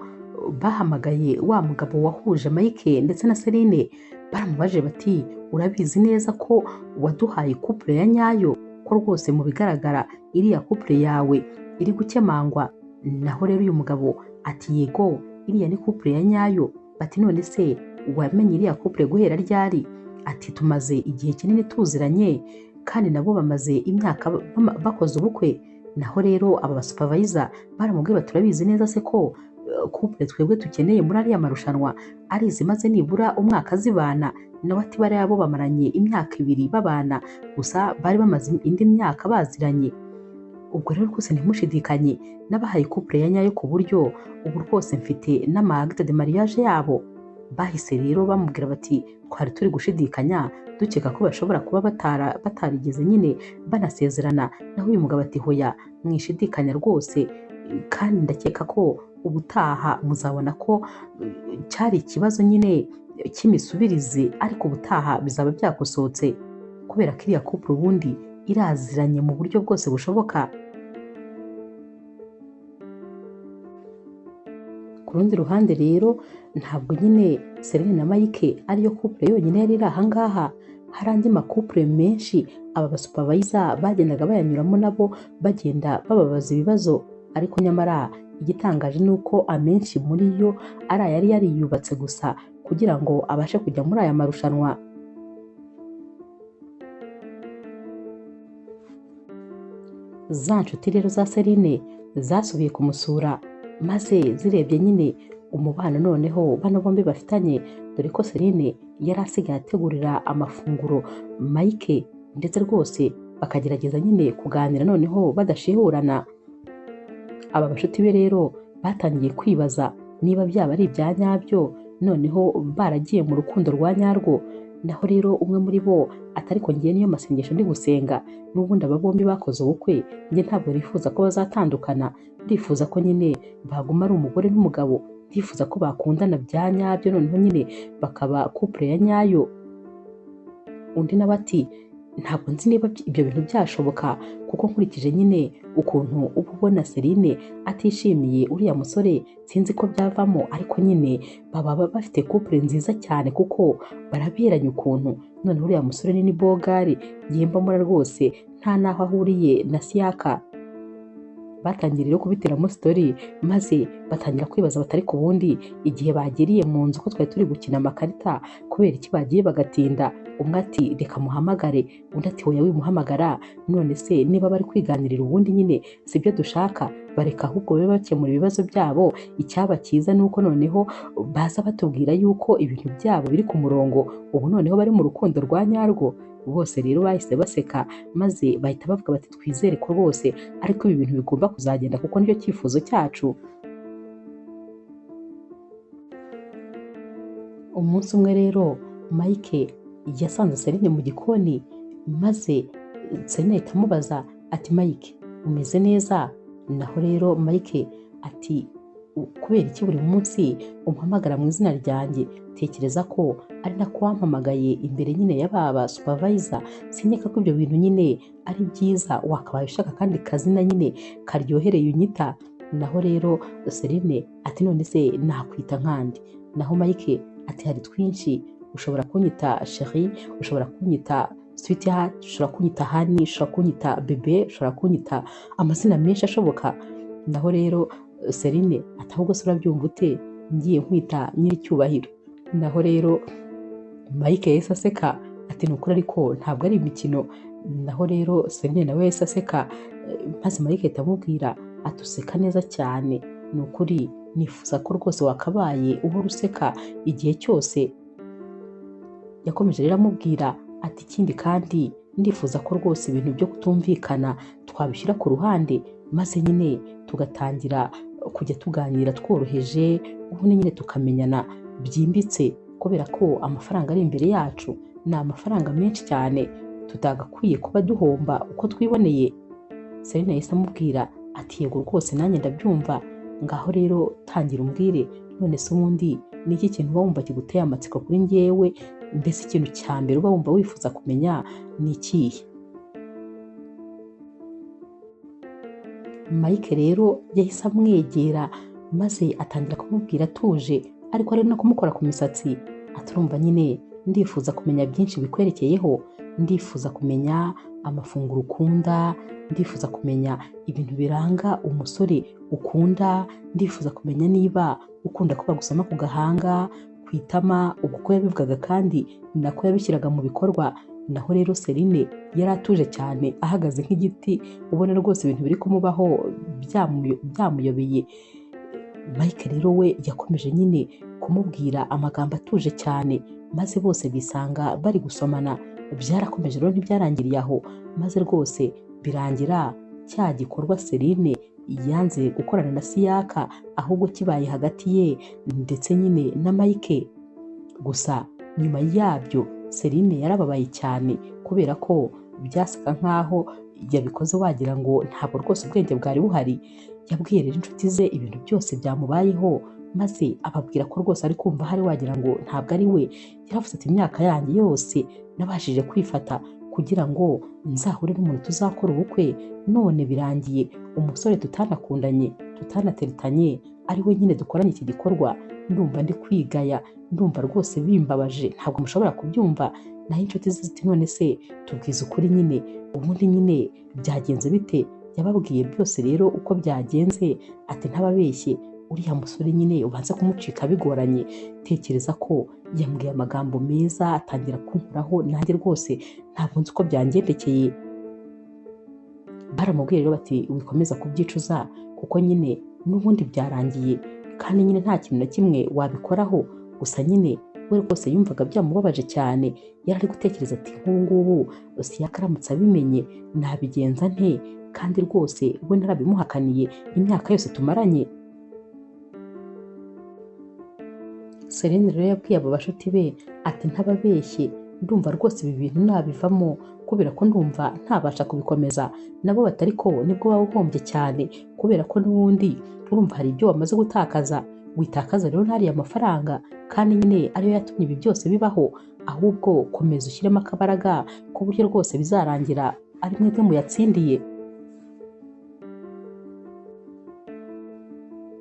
bahamagaye wa mugabo wahuje Mike ndetse na Celine, baramubajije bati urabizi neza ko waduhaye couple ya nyayo, ko rwose mu bigaragara iriya couple yawe iri gukemangwa. Naho rero uyu mugabo ati yego iriya ni couple ya nyayo. Bati none se wamenye iriya couple guhera ryari? Ati tumaze igihe kinini tuziranye, kandi nabo bamaze imyaka bakoze ubukwe. Naho rero aba basupervisor baramubwiye bati turabizi neza se ko couple twebwe tukeneye muri ariya marushanwa ari izimaze nibura umwaka zibana. Nawe ati bariya bo bamaranye imyaka 2 babana, gusa bari bamaze indi myaka baziranye. Ubwo rero rwose ntimushidikanye, nabahaye couple ya nyayo, ku buryo ubu rwose mfite n'ama-acte de mariage yabo. Bahise rero bamubwira bati twari turi gushidikanya dukeka ko bashobora kuba batarigeze nyine banasezerana. Naho uyu mugabo ati hoya mwishidikanya rwose, kandi ndakeka ko ubutaha muzabona ko cyari ikibazo nyine cy'imisubirize, ariko ubutaha bizaba byakosotse, kubera ko iriya couple ubundi iraziranye mu buryo bwose bushoboka. Ku rundi ruhande rero ntabwo nyine Celine na Mike ariyo couple yonyine yari iri ahangaha, hari andi makouple menshi aba basupervisor bagendaga bayanyuramo nabo bagenda bababaza ibibazo, ariko nyamara igitangaje ni uko amenshi muri yo ari ayari yariyubatse gusa kugira ngo abashe kujya muri aya marushanwa. Za nshuti rero za Celine zasubiye kumusura, maze zirebye nyine umubano noneho bano bombi bafitanye, dore ko Celine yari asigaye ategurira amafunguro Mike, ndetse rwose bakagerageza nyine kuganira noneho badashihurana. Aba bashuti be rero batangiye kwibaza niba byaba ari ibya nyabyo, noneho baragiye mu rukundo rwa nyarwo. Naho rero umwe muri bo atari ko ngiye niyo masengesho ndi gusenga, n'ubundi aba bombi bakoze ubukwe, njye ntabwo nifuza ko bazatandukana, ndifuza ko nyine baguma ari umugore n'umugabo, ndifuza ko bakundana bya nyabyo, noneho nyine bakaba couple ya nyayo. Undi nawe ati ntabwo nzi niba ibyo bintu byashoboka, kuko nkurikije nyine ukuntu uba ubona Celine atishimiye uriya musore, sinzi ko byavamo, ariko nyine baba bafite couple nziza cyane kuko baraberanye ukuntu. None uriya musore ni bogari yemba mura rwose nta naho ahuriye na Siyaka. Batangiye rero kubiteramo story, maze batangira kwibaza batari ku bundi igihe bagiriye mu nzu ko twari turi gukina amakarita, kubera iki bagiye bagatinda. Umwe ati reka muhamagare, undi ati hoya wimuhamagara, none se niba bari kwiganirira ubundi nyine sibyo dushaka, bareka ahubwo babe bakemura ibibazo byabo. Icyaba cyiza nuko noneho baza batubwira yuko ibintu byabo biri ku murongo, ubu noneho bari mu rukundo rwa nyarwo. Bose rero bahise baseka, maze bahita bavuga bati twizere ko rwose ariko ibi bintu bigomba kuzagenda kuko nicyo cyifuzo cyacu. Umunsi umwe rero Mike yasanze Celine mu gikoni, maze Celine ahita amubaza ati Mike umeze neza? Naho rero Mike ati kubera iki buri munsi umpamagara mu izina ryanjye? Tekereza ko ari nako wampamagaye imbere nyine ya baba supervisor, sinyeka ko ibyo bintu nyine ari byiza, wakabaye ushaka kandi kazina nyine karyohereye unyita. Naho rero Celine ati none se nakwita nkandi? Naho Mike ati hari twinshi, ushobora kunyita chérie, ushobora kunyita Sweetheart, ushobora kunyita honey, ushobora kunyita bebe, ushobora kunyita amazina menshi ashoboka. Naho rero Celine ati ahubwo se urabyumva ute ngiye nkwita nyiricyubahiro? Naho rero Mike yahise aseka ati ni ukuri ariko ntabwo ari imikino. Naho rero Celine nawe yahise aseka, maze Mike ahita amubwira ati useka neza cyane, ni ukuri nifuza ko rwose wakabaye uhora useka igihe cyose. Yakomeje rero amubwira ati ikindi kandi ndifuza ko rwose ibintu byo kutumvikana twabishyira ku ruhande, maze nyine tugatangira kujya tuganira tworoheje, ubundi nyine tukamenyana byimbitse, kubera ko amafaranga ari imbere yacu ni amafaranga menshi cyane tutagakwiye kuba duhomba uko twiboneye. Celine yahise amubwira ati yego rwose nanjye ndabyumva, ngaho rero tangira umbwire, none se ubundi ni iki kintu uba wumva kiguteye amatsiko kuri njyewe, mbese ikintu cya mbere uba wumva wifuza kumenya ni ikihe? Mike rero yahise amwegera maze atangira kumubwira atuje, ariko ari no kumukora ku misatsi, aturumva nyine ndifuza kumenya byinshi bikwerekeyeho, ndifuza kumenya amafunguro ukunda, ndifuza kumenya ibintu biranga umusore ukunda, ndifuza kumenya niba ukunda ko bagusoma ku gahanga, ku itama, ubwo uko yabivugaga kandi nako yabishyiraga mu bikorwa. Naho rero Celine yari atuje cyane ahagaze nk'igiti, ubona rwose ibintu biri kumubaho byamuyobeye. Mike rero we yakomeje nyine kumubwira amagambo atuje cyane, maze bose bisanga bari gusomana. Byarakomeje rero ntibyarangiriye aho, maze rwose birangira cya gikorwa Celine yanze gukorana na Siyaka, ahubwo kibaye hagati ye ndetse nyine na Mike. Gusa nyuma yabyo Celine yarababaye cyane, kubera ko byasaga nkaho yabikoze wagira ngo ntabwo rwose ubwenge bwari buhari. Yabwiye rero inshuti ze ibintu byose byamubayeho, maze ababwira ko rwose ari kumva hari wagira ngo ntabwo ari we. Yaravuze ati imyaka yanjye yose nabashije kwifata kugira ngo nzahure n'umuntu tuzakora ubukwe, none birangiye umusore tutanakundanye tutanateretanye ari we nyine dukoranye iki gikorwa, ndumva ndi kwigaya, ndumva rwose bimbabaje, ntabwo mushobora kubyumva. Naho inshuti ze ziti none se tubwize ukuri nyine, ubundi nyine byagenze bite? Yababwiye byose rero uko byagenze, ati ntababeshye uriya musore nyine ubanza kumucika bigoranye, tekereza ko yambwiye amagambo meza atangira kunkoraho, nanjye rwose ntabwo nzi uko byangendekeye. Baramubwiye rero bati wikomeza kubyicuza kuko nyine n'ubundi byarangiye, kandi nyine nta kintu na kimwe wabikoraho. Gusa nyine we rwose yumvaga byamubabaje cyane, yari ari gutekereza ati nk'ubu ngubu Siyaka aramutse abimenye nabigenza nte, kandi rwose we narabimuhakaniye imyaka yose tumaranye. Celine rero yabwiye abo bashuti be ati ntababeshye ndumva rwose ibi bintu nabivamo, kubera ko ndumva ntabasha kubikomeza. Nabo batari ko nibwo waba uhombye cyane, kubera ko n'ubundi urumva hari ibyo wamaze gutakaza, witakaza rero ntariya mafaranga kandi nyine ariyo yatumye ibi byose bibaho, ahubwo komeza ushyiremo akabaraga ku buryo rwose bizarangira ari mwebwe muyatsindiye.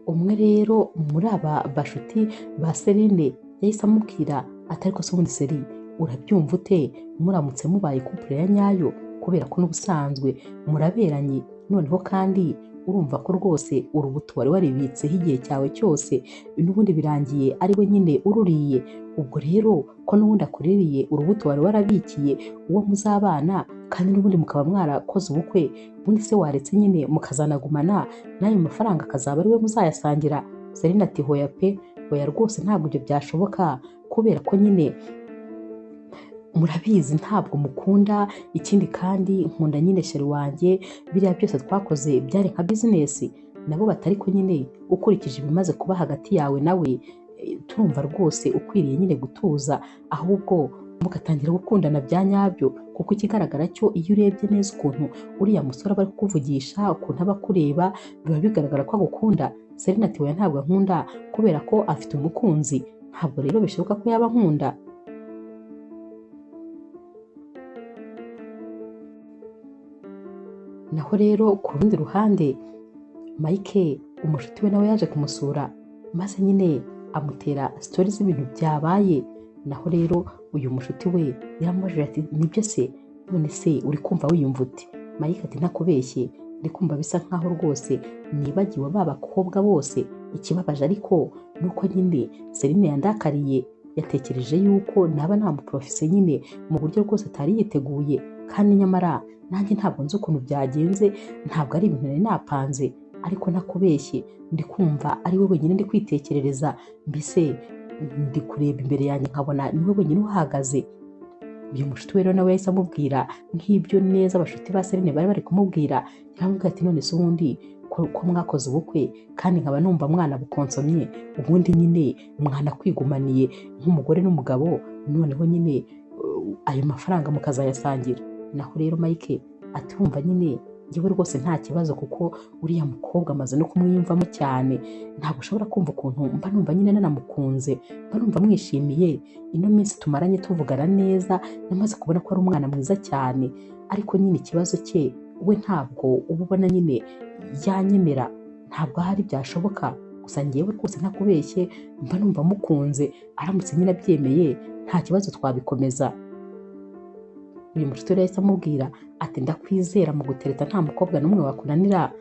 Umwe rero muri aba bashuti ba Celine yahise amubwira ati ariko se ubundi Celine urabyumva ute muramutse mubaye couple ya nyayo, kubera ko n'ubusanzwe muraberanye, noneho kandi urumva ko rwose urubuto wari waribitseho igihe cyawe cyose n'ubundi birangiye ari we nyine ururiye, ubwo rero ko n'ubundi akuririye urubuto wari warabikiye uwo muzabana, kandi n'ubundi mukaba mwarakoze ubukwe, ubundi se waretse nyine mukazanagumana n'ayo mafaranga akazaba ari we muzayasangira. Celine ati hoya pe, hoya rwose ntabwo ibyo byashoboka, kubera ko nyine murabizi ntabwo mukunda, ikindi kandi nkunda nyine sheri wanjye, biriya byose twakoze byari nka bizinesi. Nabo batari ko nyine ukurikije ibimaze kuba hagati yawe nawe turumva rwose ukwiriye nyine gutuza, ahubwo mugatangira gukundana bya nyabyo, kuko ikigaragara cyo iyo urebye neza ukuntu uriya musore aba ari kukuvugisha, ukuntu aba akureba, biba bigaragara ko agukunda. Celine ati oya ntabwo ankunda kubera ko afite umukunzi, ntabwo rero bishoboka ko yaba ankunda. Naho rero ku rundi ruhande Mike umushuti we nawe yaje kumusura, maze nyine amutera sitori z'ibintu byabaye. Naho rero uyu mushuti we yaramubajije ati nibyo se None se uri kumva wiyumva ute? Mike ati ntakubeshye, ndi kumva bisa nkaho rwose nibagiwe ba bakobwa bose. Ikibabaje ariko nuko nyine Celine yandakariye, yatekereje yuko naba namuprofise nyine mu buryo rwose atari yiteguye, kandi nyamara nanjye ntabwo nzi ukuntu byagenze, ntabwo ari ibintu nari napanze, ariko nakubeshye ndi kumva ari we wenyine ndi kwitekerereza, mbese ndi kureba imbere yanjye nkabona ni we wenyine uhahagaze. Uyu mushuti we rero nawe yahise amubwira nk'ibyo neza abashuti ba Celine bari bari kumubwira, yaramubwira ati none se ubundi ko mwakoze ubukwe kandi nkaba numva mwana bukonsomye, ubundi nyine mwana kwigumaniye nk'umugore n'umugabo, noneho nyine ayo mafaranga mukazayasangira. Naho rero Mike ati wumva nyine njyewe rwose nta kibazo, kuko uriya mukobwa amaze no kumwiyumvamo cyane, ntabwo ushobora kumva ukuntu mba numva nyine nanamukunze, mba numva mwishimiye, ino minsi tumaranye tuvugana neza, namaze kubona ko ari umwana mwiza cyane, ariko nyine ikibazo cye we ntabwo uba ubona nyine yanyemera, ntabwo ahari byashoboka, gusa njyewe rwose ntakubeshye mba numva mukunze, aramutse nyine abyemeye nta kibazo twabikomeza. Uyu mushuti rero yahise amubwira ati ndakwizera mu gutereta nta mukobwa n'umwe wakunanira,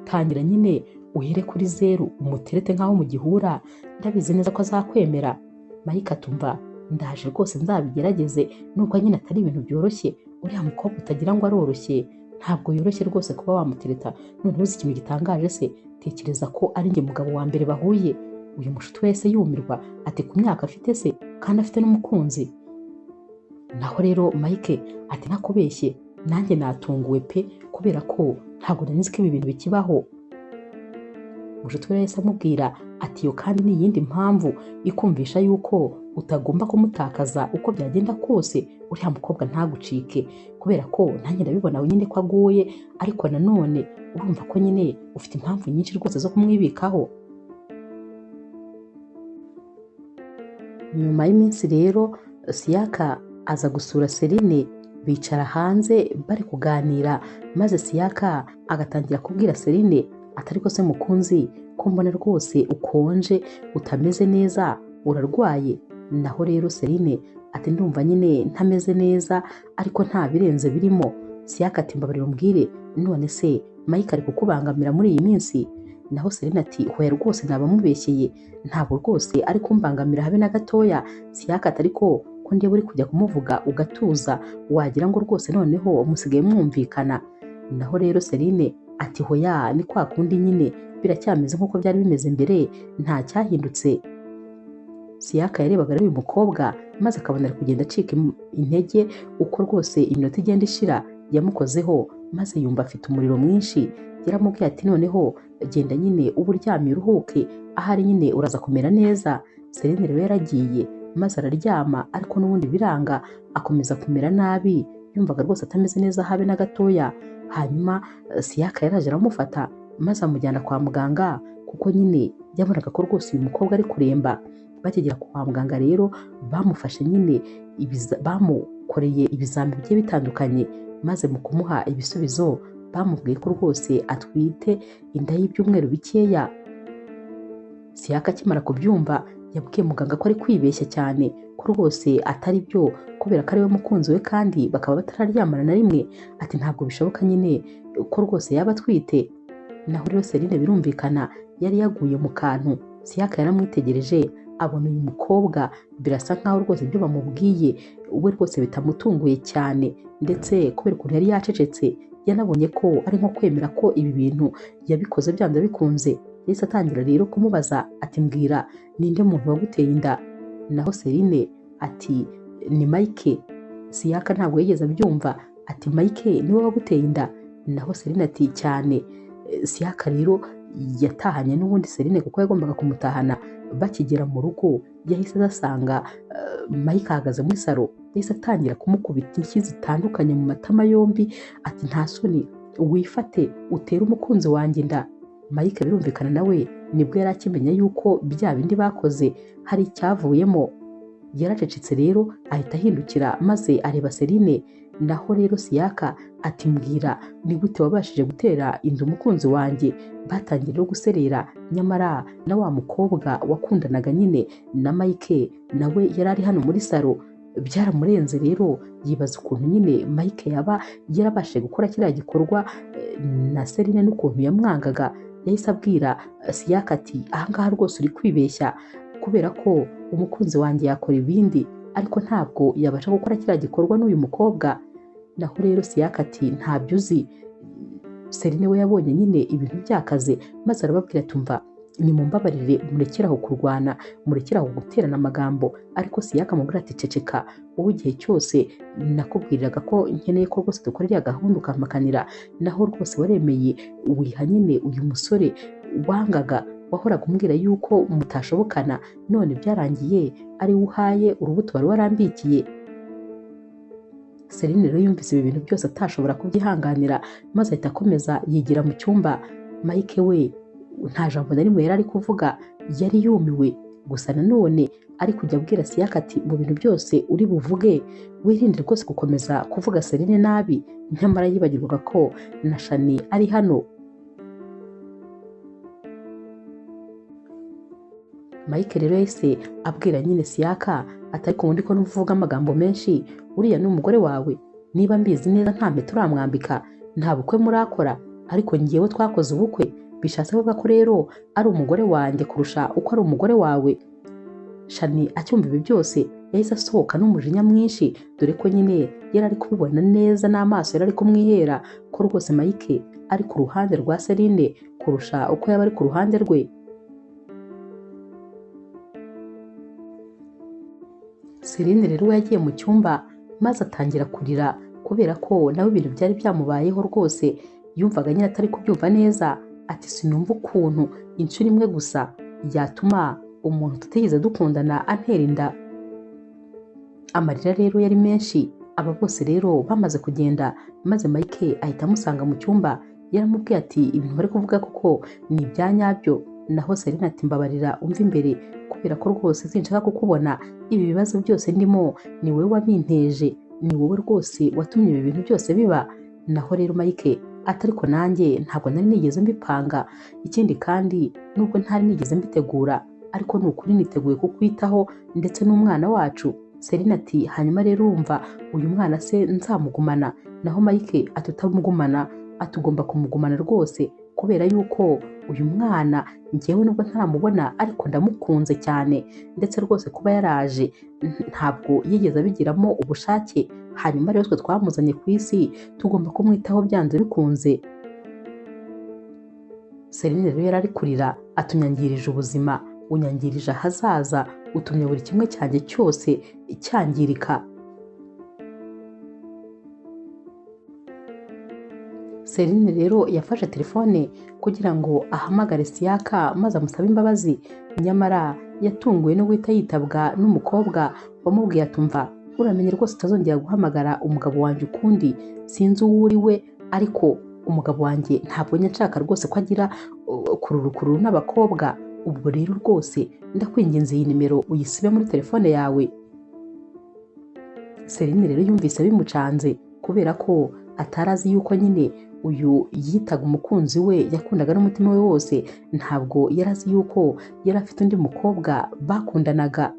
tangira nyine uhere kuri zeru umuterete nk'aho mugihura, ndabizi neza ko azakwemera. Mike atumva ndaje rwose nzabigerageze, nubwo nyine atari ibintu byoroshye, uriya mukobwa utagira ngo aroroshye, ntabwo yoroshye rwose kuba wamutereta. Noneho uzi ikintu gitangaje se, tekereza ko ari njye mugabo wa mbere bahuye. Uyu mushuti wese yumirwa ati ku myaka afite se kandi afite n'umukunzi. Naho rero Mike ati ntakubeshye nanjye natunguwe pe, kubera ko ntabwo nari nzi ko ibi bintu bikibaho. Mushuti we yahise amubwira ati iyo kandi ni iyindi mpamvu ikumvisha yuko utagomba kumutakaza uko byagenda kose, uriya mukobwa ntagucike, kubera ko nanjye ndabibona nyine ko aguye, ariko nanone urumva ko nyine ufite impamvu nyinshi rwose zo kumwibikaho. Nyuma y'iminsi rero Siyaka aza gusura Celine, bicara hanze bari kuganira, maze Siyaka agatangira kubwira Celine atari ko se mukunzi, ko mbona rwose ukonje utameze neza, urarwaye? Naho rero Celine ati ndumva nyine ntameze neza, ariko nta birenze birimo. Siyaka ati mbabarira umbwire, none se Mike ari kukubangamira muri iyi minsi? Naho Celine ati hoya rwose nabamubeshyeye, ntabwo rwose ari kumbangamira habe na gatoya. Siyaka ati ariko ko ndiye uri kujya kumuvuga ugatuza, wagira ngo rwose noneho musigaye mwumvikana. Naho rero Celine ati hoya ni kwa kundi nyine biracyameze nk'uko byari bimeze mbere, nta cyahindutse. Siyaka yarebaga rero uyu mukobwa maze akabona ari kugenda acika intege uko rwose iminota igenda ishira, yamukozeho maze yumva afite umuriro mwinshi. Yaramubwiye ati noneho genda nyine uba uryamye uruhuke, ahari nyine uraza kumera neza. Celine rero yaragiye maze araryama, ariko n'ubundi biranga akomeza kumera nabi, yumvaga rwose atameze neza habe na gatoya. Hanyuma Siyaka yaraje aramufata maze amujyana kwa muganga, kuko nyine yabonaga ko rwose uyu mukobwa ari kuremba. Bakigera kwa muganga rero bamufashe nyine bamukoreye ibizami bigiye bitandukanye, maze mu kumuha ibisubizo bamubwiye ko rwose atwite inda y'ibyumweru bikeya. Siyaka akimara kubyumva yabwiye muganga ko ari kwibeshya cyane, ko rwose atari byo, kubera ko ari we mukunzi we kandi bakaba batararyamana na rimwe. Ati ntabwo bishoboka nyine ko rwose yaba atwite. Naho rero Celine birumvikana yari yaguye mu kantu. Siyaka yaramwitegereje abona uyu mukobwa birasa nkaho rwose ibyo bamubwiye we rwose bitamutunguye cyane, ndetse kubera ukuntu yari yacecetse yanabonye ko ari nko kwemera ko ibi bintu yabikoze byanze bikunze. Yahise atangira rero kumubaza ati mbwira ninde muntu waguteye inda? Naho Celine ati ni Mike. Siyaka ntabwo yigeze abyumva, ati Mike niwe waguteye inda? Naho Celine ati cyane. Siyaka rero yatahanye n'ubundi Celine kuko yagombaga kumutahana. Bakigera mu rugo yahise asanga Mike ahagaze muri salo, yahise atangira kumukubita inshyi zitandukanye mu matama yombi, ati nta soni wifate utere umukunzi wanjye inda. Mike birumvikana nawe nibwo yari akimenya yuko bya bindi bakoze hari icyavuyemo. Yaracecetse rero ahita ahindukira maze areba Celine. Naho rero Siyaka ati mbwira ni gute wabashije gutera inda umukunzi wanjye? Batangiye rero guserera, nyamara na wa mukobwa wakundanaga nyine na Mike nawe yari ari hano muri salo. Byaramurenze rero, yibaza ukuntu nyine Mike yaba yarabashije gukora kiriya gikorwa na Celine n'ukuntu yamwangaga. Yahise abwira Siyaka ati ahangaha rwose uri kwibeshya, kubera ko umukunzi wanjye yakora ibindi ariko ntabwo yabasha gukora kiriya gikorwa n'uyu mukobwa. Naho rero Siyaka ati ntabyo uzi. Celine we yabonye nyine ibintu byakaze, maze arababwira ati umva nimumbabarire, murekere aho kurwana, murekere aho guterana amagambo. Ariko Siyaka amubwira ati ceceka, wowe igihe cyose nakubwiriraga ko nkeneye ko rwose dukora iriya gahunda ukampakanira, naho rwose waremeye wiha nyine uyu musore wangaga, wahoraga umbwira yuko mutashobokana, none byarangiye ari we uhaye urubuto wari warambikiye. Celine rero yumvise ibi bintu byose atashobora kubyihanganira, maze ahita akomeza yigira mu cyumba. Mike we nta jambo na rimwe yari ari kuvuga, yari yumiwe. Gusa nanone ari kujya abwira Siyaka ati mu bintu byose uri buvuge wirinde rwose gukomeza kuvuga Celine nabi, nyamara yibagirwaga ko na Shani ari hano. Mike rero yahise abwira nyine Siyaka ati ariko ubundi ko nuvuga amagambo menshi, uriya ni umugore wawe, niba mbizi neza nta mpeta uramwambika, nta bukwe murakora, ariko ngewe twakoze ubukwe, bishatse kuvuga ko rero ari umugore wanjye kurusha uko ari umugore wawe. Shani acyumva ibi byose yahise asohoka n'umujinya mwinshi, dore ko nyine yari ari kubibona neza n'amaso yari ari kumwihera ko rwose Mike ari ku ruhande rwa Celine kurusha uko yaba ari ku ruhande rwe. Celine rero we yagiye mu cyumba maze atangira kurira, kubera ko nawe ibintu byari byamubayeho rwose, yumvaga nyine atari kubyumva neza. Ati sinumva ukuntu inshuro imwe gusa yatuma umuntu tutigeze dukundana antera inda. Amarira rero yari menshi. Aba bose rero bamaze kugenda, maze Mike ahita amusanga mu cyumba, yaramubwiye ati ibintu bari kuvuga koko ni ibya nyabyo. Naho Celine ati mbabarira umva imbere, kubera ko rwose sinshaka kukubona, ibi bibazo byose ndimo ni wowe wabinteje, ni wowe rwose watumye ibi bintu byose biba. Naho rero Mike ati ariko nanjye ntabwo nari nigeze mbipanga, ikindi kandi nubwo ntari nigeze mbitegura, ariko ni ukuri niteguye kukwitaho ndetse n'umwana wacu. Celine ati hanyuma rero urumva uyu mwana se nzamugumana? Naho Mike ati utamugumana, ati ugomba kumugumana rwose, kubera yuko uyu mwana njyewe nubwo ntaramubona ariko ndamukunze cyane, ndetse rwose kuba yaraje ntabwo yigeze abigiramo ubushake, hanyuma rero twe twamuzanye ku isi tugomba kumwitaho byanze bikunze. Celine rero yari ari kurira atunyangirije ubuzima, unyangirije ahazaza, utumye buri kimwe cyanjye cyose cyangirika. Celine rero yafashe telefone kugira ngo ahamagare Siyaka maze amusabe imbabazi, nyamara yatunguwe no guhita yitabwa n'umukobwa wamubwiye atumva uramenye rwose utazongera guhamagara umugabo wanjye ukundi, sinzi uwo uri we, ariko umugabo wanjye ntabwo nshaka rwose ko agira kururukururu n'abakobwa, ubwo rero rwose ndakwinginze iyi nimero uyisibe muri telefone yawe. Celine rero yumvise bimucanze, kubera ko atarazi yuko nyine uyu yitaga umukunzi we yakundaga n'umutima we wose, ntabwo yarazi yuko yari afite undi mukobwa bakundanaga.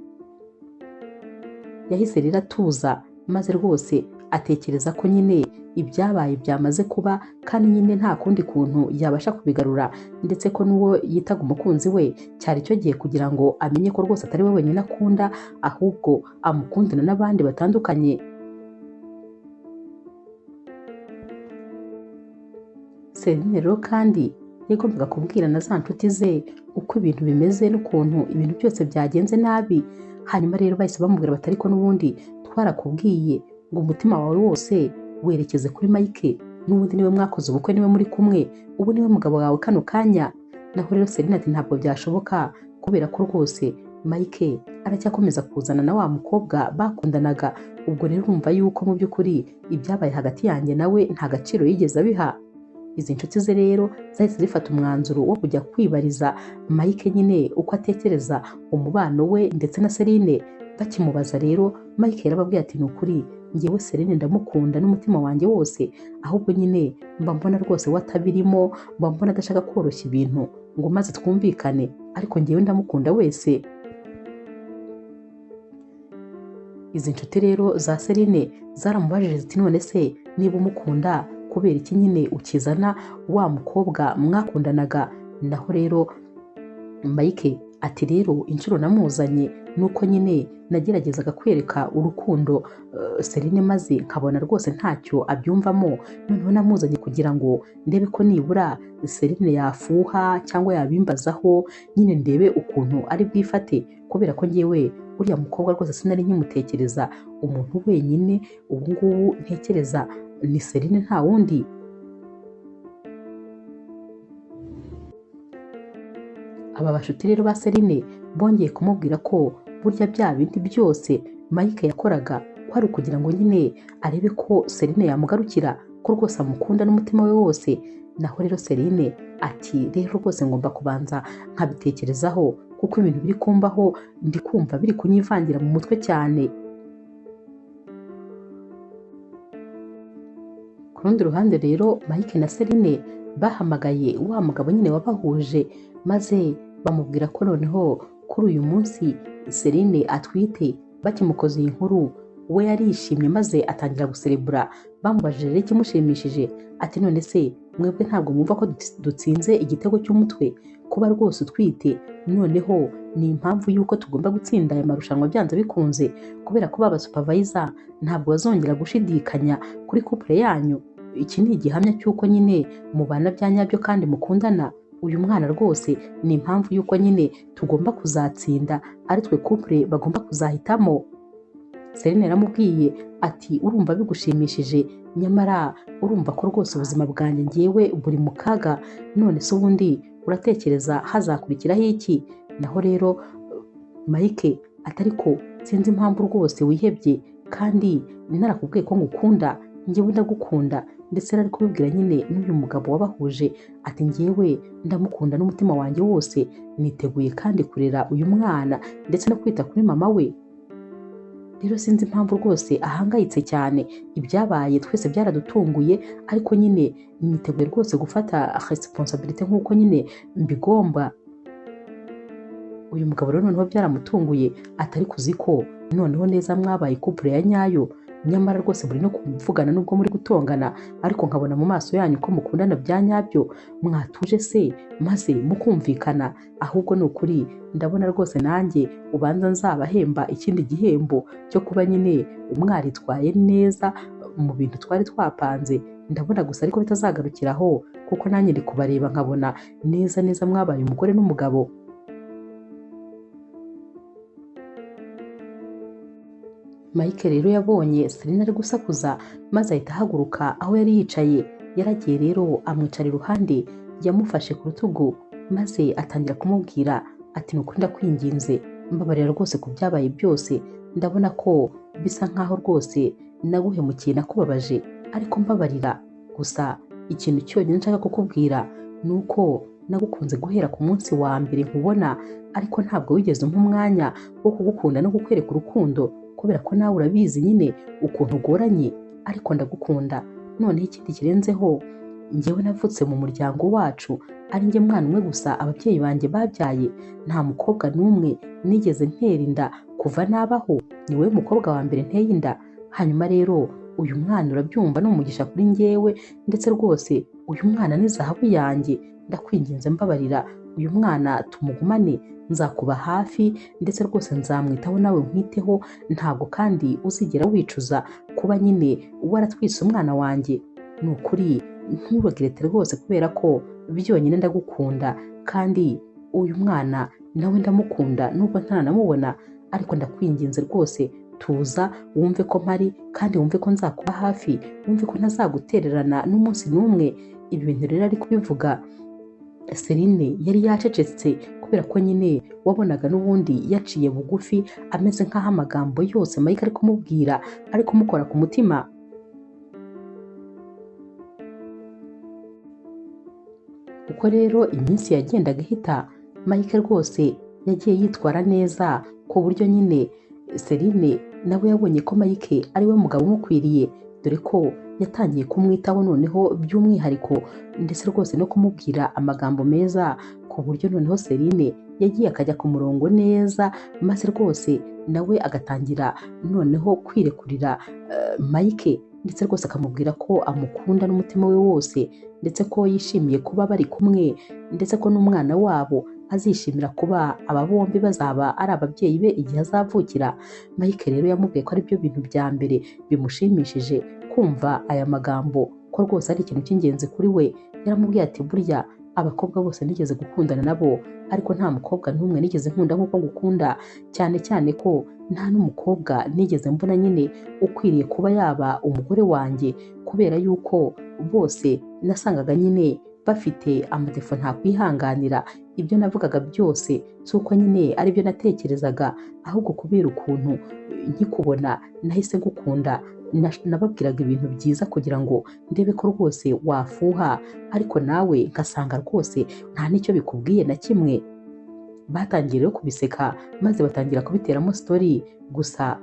Yahise rero atuza, maze rwose atekereza ko nyine ibyabaye byamaze kuba, kandi nyine nta kundi kuntu yabasha kubigarura, ndetse ko n'uwo yitaga umukunzi we cyari cyo gihe kugira ngo amenye ko rwose atari we wenyine akunda, ahubwo amukundana n'abandi batandukanye. Celine rero kandi yagombaga kubwira na za nshuti ze uko ibintu bimeze n'ukuntu ibintu byose byagenze nabi. Hanyuma rero bahise bamubwira bati ariko n'ubundi twarakubwiye ngo umutima wawe wose werekeze kuri Mike, n'ubundi niwe mwakoze ubukwe, niwe muri kumwe, ubu niwe mugabo wawe kano kanya. Naho rero Celine ati ntabwo byashoboka, kubera ko rwose Mike aracyakomeza kuzana na wa mukobwa bakundanaga, ubwo rero urumva yuko mu by'ukuri ibyabaye hagati yanjye nawe nta gaciro yigeze abiha. Izi nshuti ze rero zahise zifata umwanzuro wo kujya kwibariza Mike nyine uko atekereza umubano we ndetse na Celine. Bakimubaza rero Mike yarababwiye ati ni ukuri njyewe Celine ndamukunda n'umutima wanjye wose, ahubwo nyine mba mbona rwose watabirimo, mba mbona adashaka koroshya ibintu ngo maze twumvikane, ariko njyewe ndamukunda wese. Izi nshuti rero za Celine zaramubajije ziti none se niba umukunda kubera iki nyine ukizana wa mukobwa mwakundanaga? Naho rero Mike ati rero inshuro namuzanye nuko nyine nageragezaga kwereka urukundo Celine maze nkabona rwose ntacyo abyumvamo, noneho namuzanye kugira ngo ndebe ko nibura Celine yafuha cyangwa yabimbazaho, nyine ndebe ukuntu ari bwifate, kubera ko ngewe uriya mukobwa rwose sinari nkimutekereza, umuntu wenyine ubu ngubu ntekereza ni Celine nta wundi. Aba bashuti rero ba Celine bongeye kumubwira ko burya bya bindi byose Mike yakoraga ko ari ukugira ngo nyine arebe ko Celine yamugarukira, ko rwose amukunda n'umutima we wose. Naho rero Celine ati rero rwose ngomba kubanza nkabitekerezaho kuko ibintu biri kumbaho ndi kumva biri kunyivangira mu mutwe cyane. Ku rundi ruhande rero Mike na Celine bahamagaye wa mugabo nyine wabahuje maze bamubwira ko noneho kuri uyu munsi Celine atwite. Bakimukoze iyi nkuru we yarishimye maze atangira guserebura. Bamubajije rero ikimushimishije ati none se mwebwe ntabwo mwumva ko dutsinze igitego cy'umutwe? Kuba rwose utwite noneho ni impamvu y'uko tugomba gutsinda aya marushanwa byanze bikunze, kubera ko baba supervisor ntabwo bazongera gushidikanya kuri couple yanyu. Iki ni igihamya cy'uko nyine mubana bya nyabyo kandi mukundana. Uyu mwana rwose ni impamvu y'uko nyine tugomba kuzatsinda, ari twe couple bagomba kuzahitamo. Celine yaramubwiye ati urumva bigushimishije, nyamara urumva ko rwose ubuzima bwanjye ngewe buri mu kaga, none se ubundi uratekereza hazakurikiraho iki? Naho rero Mike atari ko sinzi impamvu rwose wihebye kandi narakubwiye ko ngukunda, ngewe ndagukunda. Ndetse ari kubibwira nyine n'uyu mugabo wabahuje ati ngewe ndamukunda n'umutima wanjye wose, niteguye kandi kurera uyu mwana ndetse no kwita kuri mama we. Rero sinzi impamvu rwose ahangayitse cyane, ibyabaye twese byaradutunguye, ariko nyine niteguye rwose gufata responsibility nk'uko nyine mbigomba. Uyu mugabo rero noneho byaramutunguye atari kuzi ko noneho neza mwabaye couple ya nyayo, nyamara rwose muri no kuvugana nubwo muri gutongana, ariko nkabona mu maso yanyu ko mukundana bya nyabyo, mwatuje se maze mukumvikana. Ahubwo ni ukuri ndabona rwose nanjye ubanza nzabahemba ikindi gihembo cyo kuba nyine mwaritwaye neza mu bintu twari twapanze. Ndabona gusa ariko bitazagarukiraho kuko nanjye ndi kubareba nkabona neza neza mwabaye umugore n'umugabo. Mike rero yabonye Celine ari gusakuza maze ahita ahaguruka aho yari yicaye. Yaragiye rero amwicara iruhande, yamufashe ku rutugu maze atangira kumubwira ati nukuri ndakwinginze mbabarira rwose ku byabaye byose, ndabona ko bisa nkaho rwose naguhemukiye nakubabaje, ariko mbabarira. Gusa ikintu cyonyine nshaka kukubwira ni uko nagukunze guhera ku munsi wa mbere nkubona, ariko ntabwo wigeze umpa umwanya wo kugukunda no kukwereka urukundo, kubera ko nawe urabizi nyine ukuntu ugoranye, ariko ndagukunda. Noneho ikindi kirenzeho, njyewe navutse mu muryango wacu ari njye mwana umwe gusa ababyeyi banjye babyaye, nta mukobwa n'umwe nigeze ntera inda kuva nabaho, ni wowe mukobwa wa mbere nteye inda. Hanyuma rero uyu mwana urabyumva ni umugisha kuri njyewe, ndetse rwose uyu mwana ni zahabu yanjye, ndakwinginze mbabarira, uyu mwana tumugumane, nzakuba hafi ndetse rwose nzamwitaho nawe nkwiteho, ntabwo kandi uzigera wicuza kuba nyine waratwise umwana wanjye. Ni ukuri nturogerete rwose kubera ko byonyine ndagukunda, kandi uyu mwana nawe ndamukunda nubwo ntaranamubona, ariko ndakwinginze rwose tuza wumve ko mpari kandi wumve ko nzakuba hafi, wumve ko ntazagutererana n'umunsi n'umwe. Ibi bintu rero ari kubivuga Celine yari yacecetse kubera ko nyine wabonaga n'ubundi yaciye bugufi, ameze nk'aho amagambo yose Mike ari kumubwira ari kumukora ku mutima. Uko rero iminsi yagendaga ihita, Mike rwose yagiye yitwara neza ku buryo nyine Celine nawe yabonye ko Mike ari we mugabo umukwiriye, dore ko yatangiye kumwitaho noneho by'umwihariko, ndetse rwose no kumubwira amagambo meza ku buryo noneho Celine yagiye akajya ku murongo neza, maze rwose nawe agatangira noneho kwirekurira Mike, ndetse rwose akamubwira ko amukunda n'umutima we wose, ndetse ko yishimiye kuba bari kumwe, ndetse ko n'umwana wabo azishimira kuba aba bombi bazaba ari ababyeyi be igihe azavukira. Mike rero yamubwiye ko ari byo bintu bya mbere bimushimishije kumva aya magambo, ko rwose ari ikintu cy'ingenzi kuri we. Yaramubwiye ati burya abakobwa bose nigeze gukundana nabo, ariko nta mukobwa n'umwe nigeze nkunda nk'uko ngukunda, cyane cyane ko nta n'umukobwa nigeze mbona nyine ukwiriye kuba yaba umugore wanjye, kubera yuko bose nasangaga nyine bafite amadefo ntakwihanganira. Ibyo navugaga byose si uko nyine aribyo natekerezaga, ahubwo kubera ukuntu nkikubona nahise ngukunda, nababwiraga ibintu byiza kugira ngo ndebe ko rwose wafuha, ariko nawe ngasanga rwose nta n'icyo bikubwiye na kimwe. Batangiye rero kubiseka, maze batangira kubiteramo story. Gusa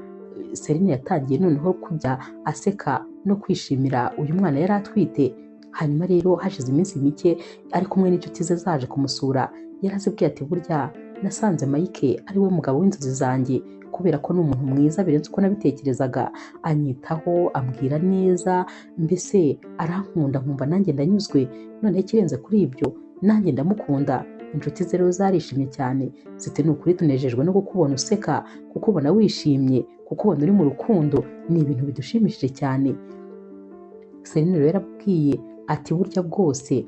Celine yatangiye noneho kujya aseka no kwishimira uyu mwana yari atwite. Hanyuma rero hashize iminsi mike ari kumwe n'inshuti ze zaje kumusura, yarazibwiye ati burya nasanze Mike ari we mugabo w'inzozi zanjye, kubera ko ni umuntu mwiza birenze uko nabitekerezaga, anyitaho, ambwira neza, mbese arankunda nkumva nanjye ndanyuzwe, noneho ikirenze kuri ibyo nanjye ndamukunda. Inshuti ze rero zarishimye cyane, ziti ni ukuri tunejejwe no kukubona useka, kukubona wishimye, kukubona uri mu rukundo, ni ibintu bidushimishije cyane. Celine rero yarabwiye ati burya bwose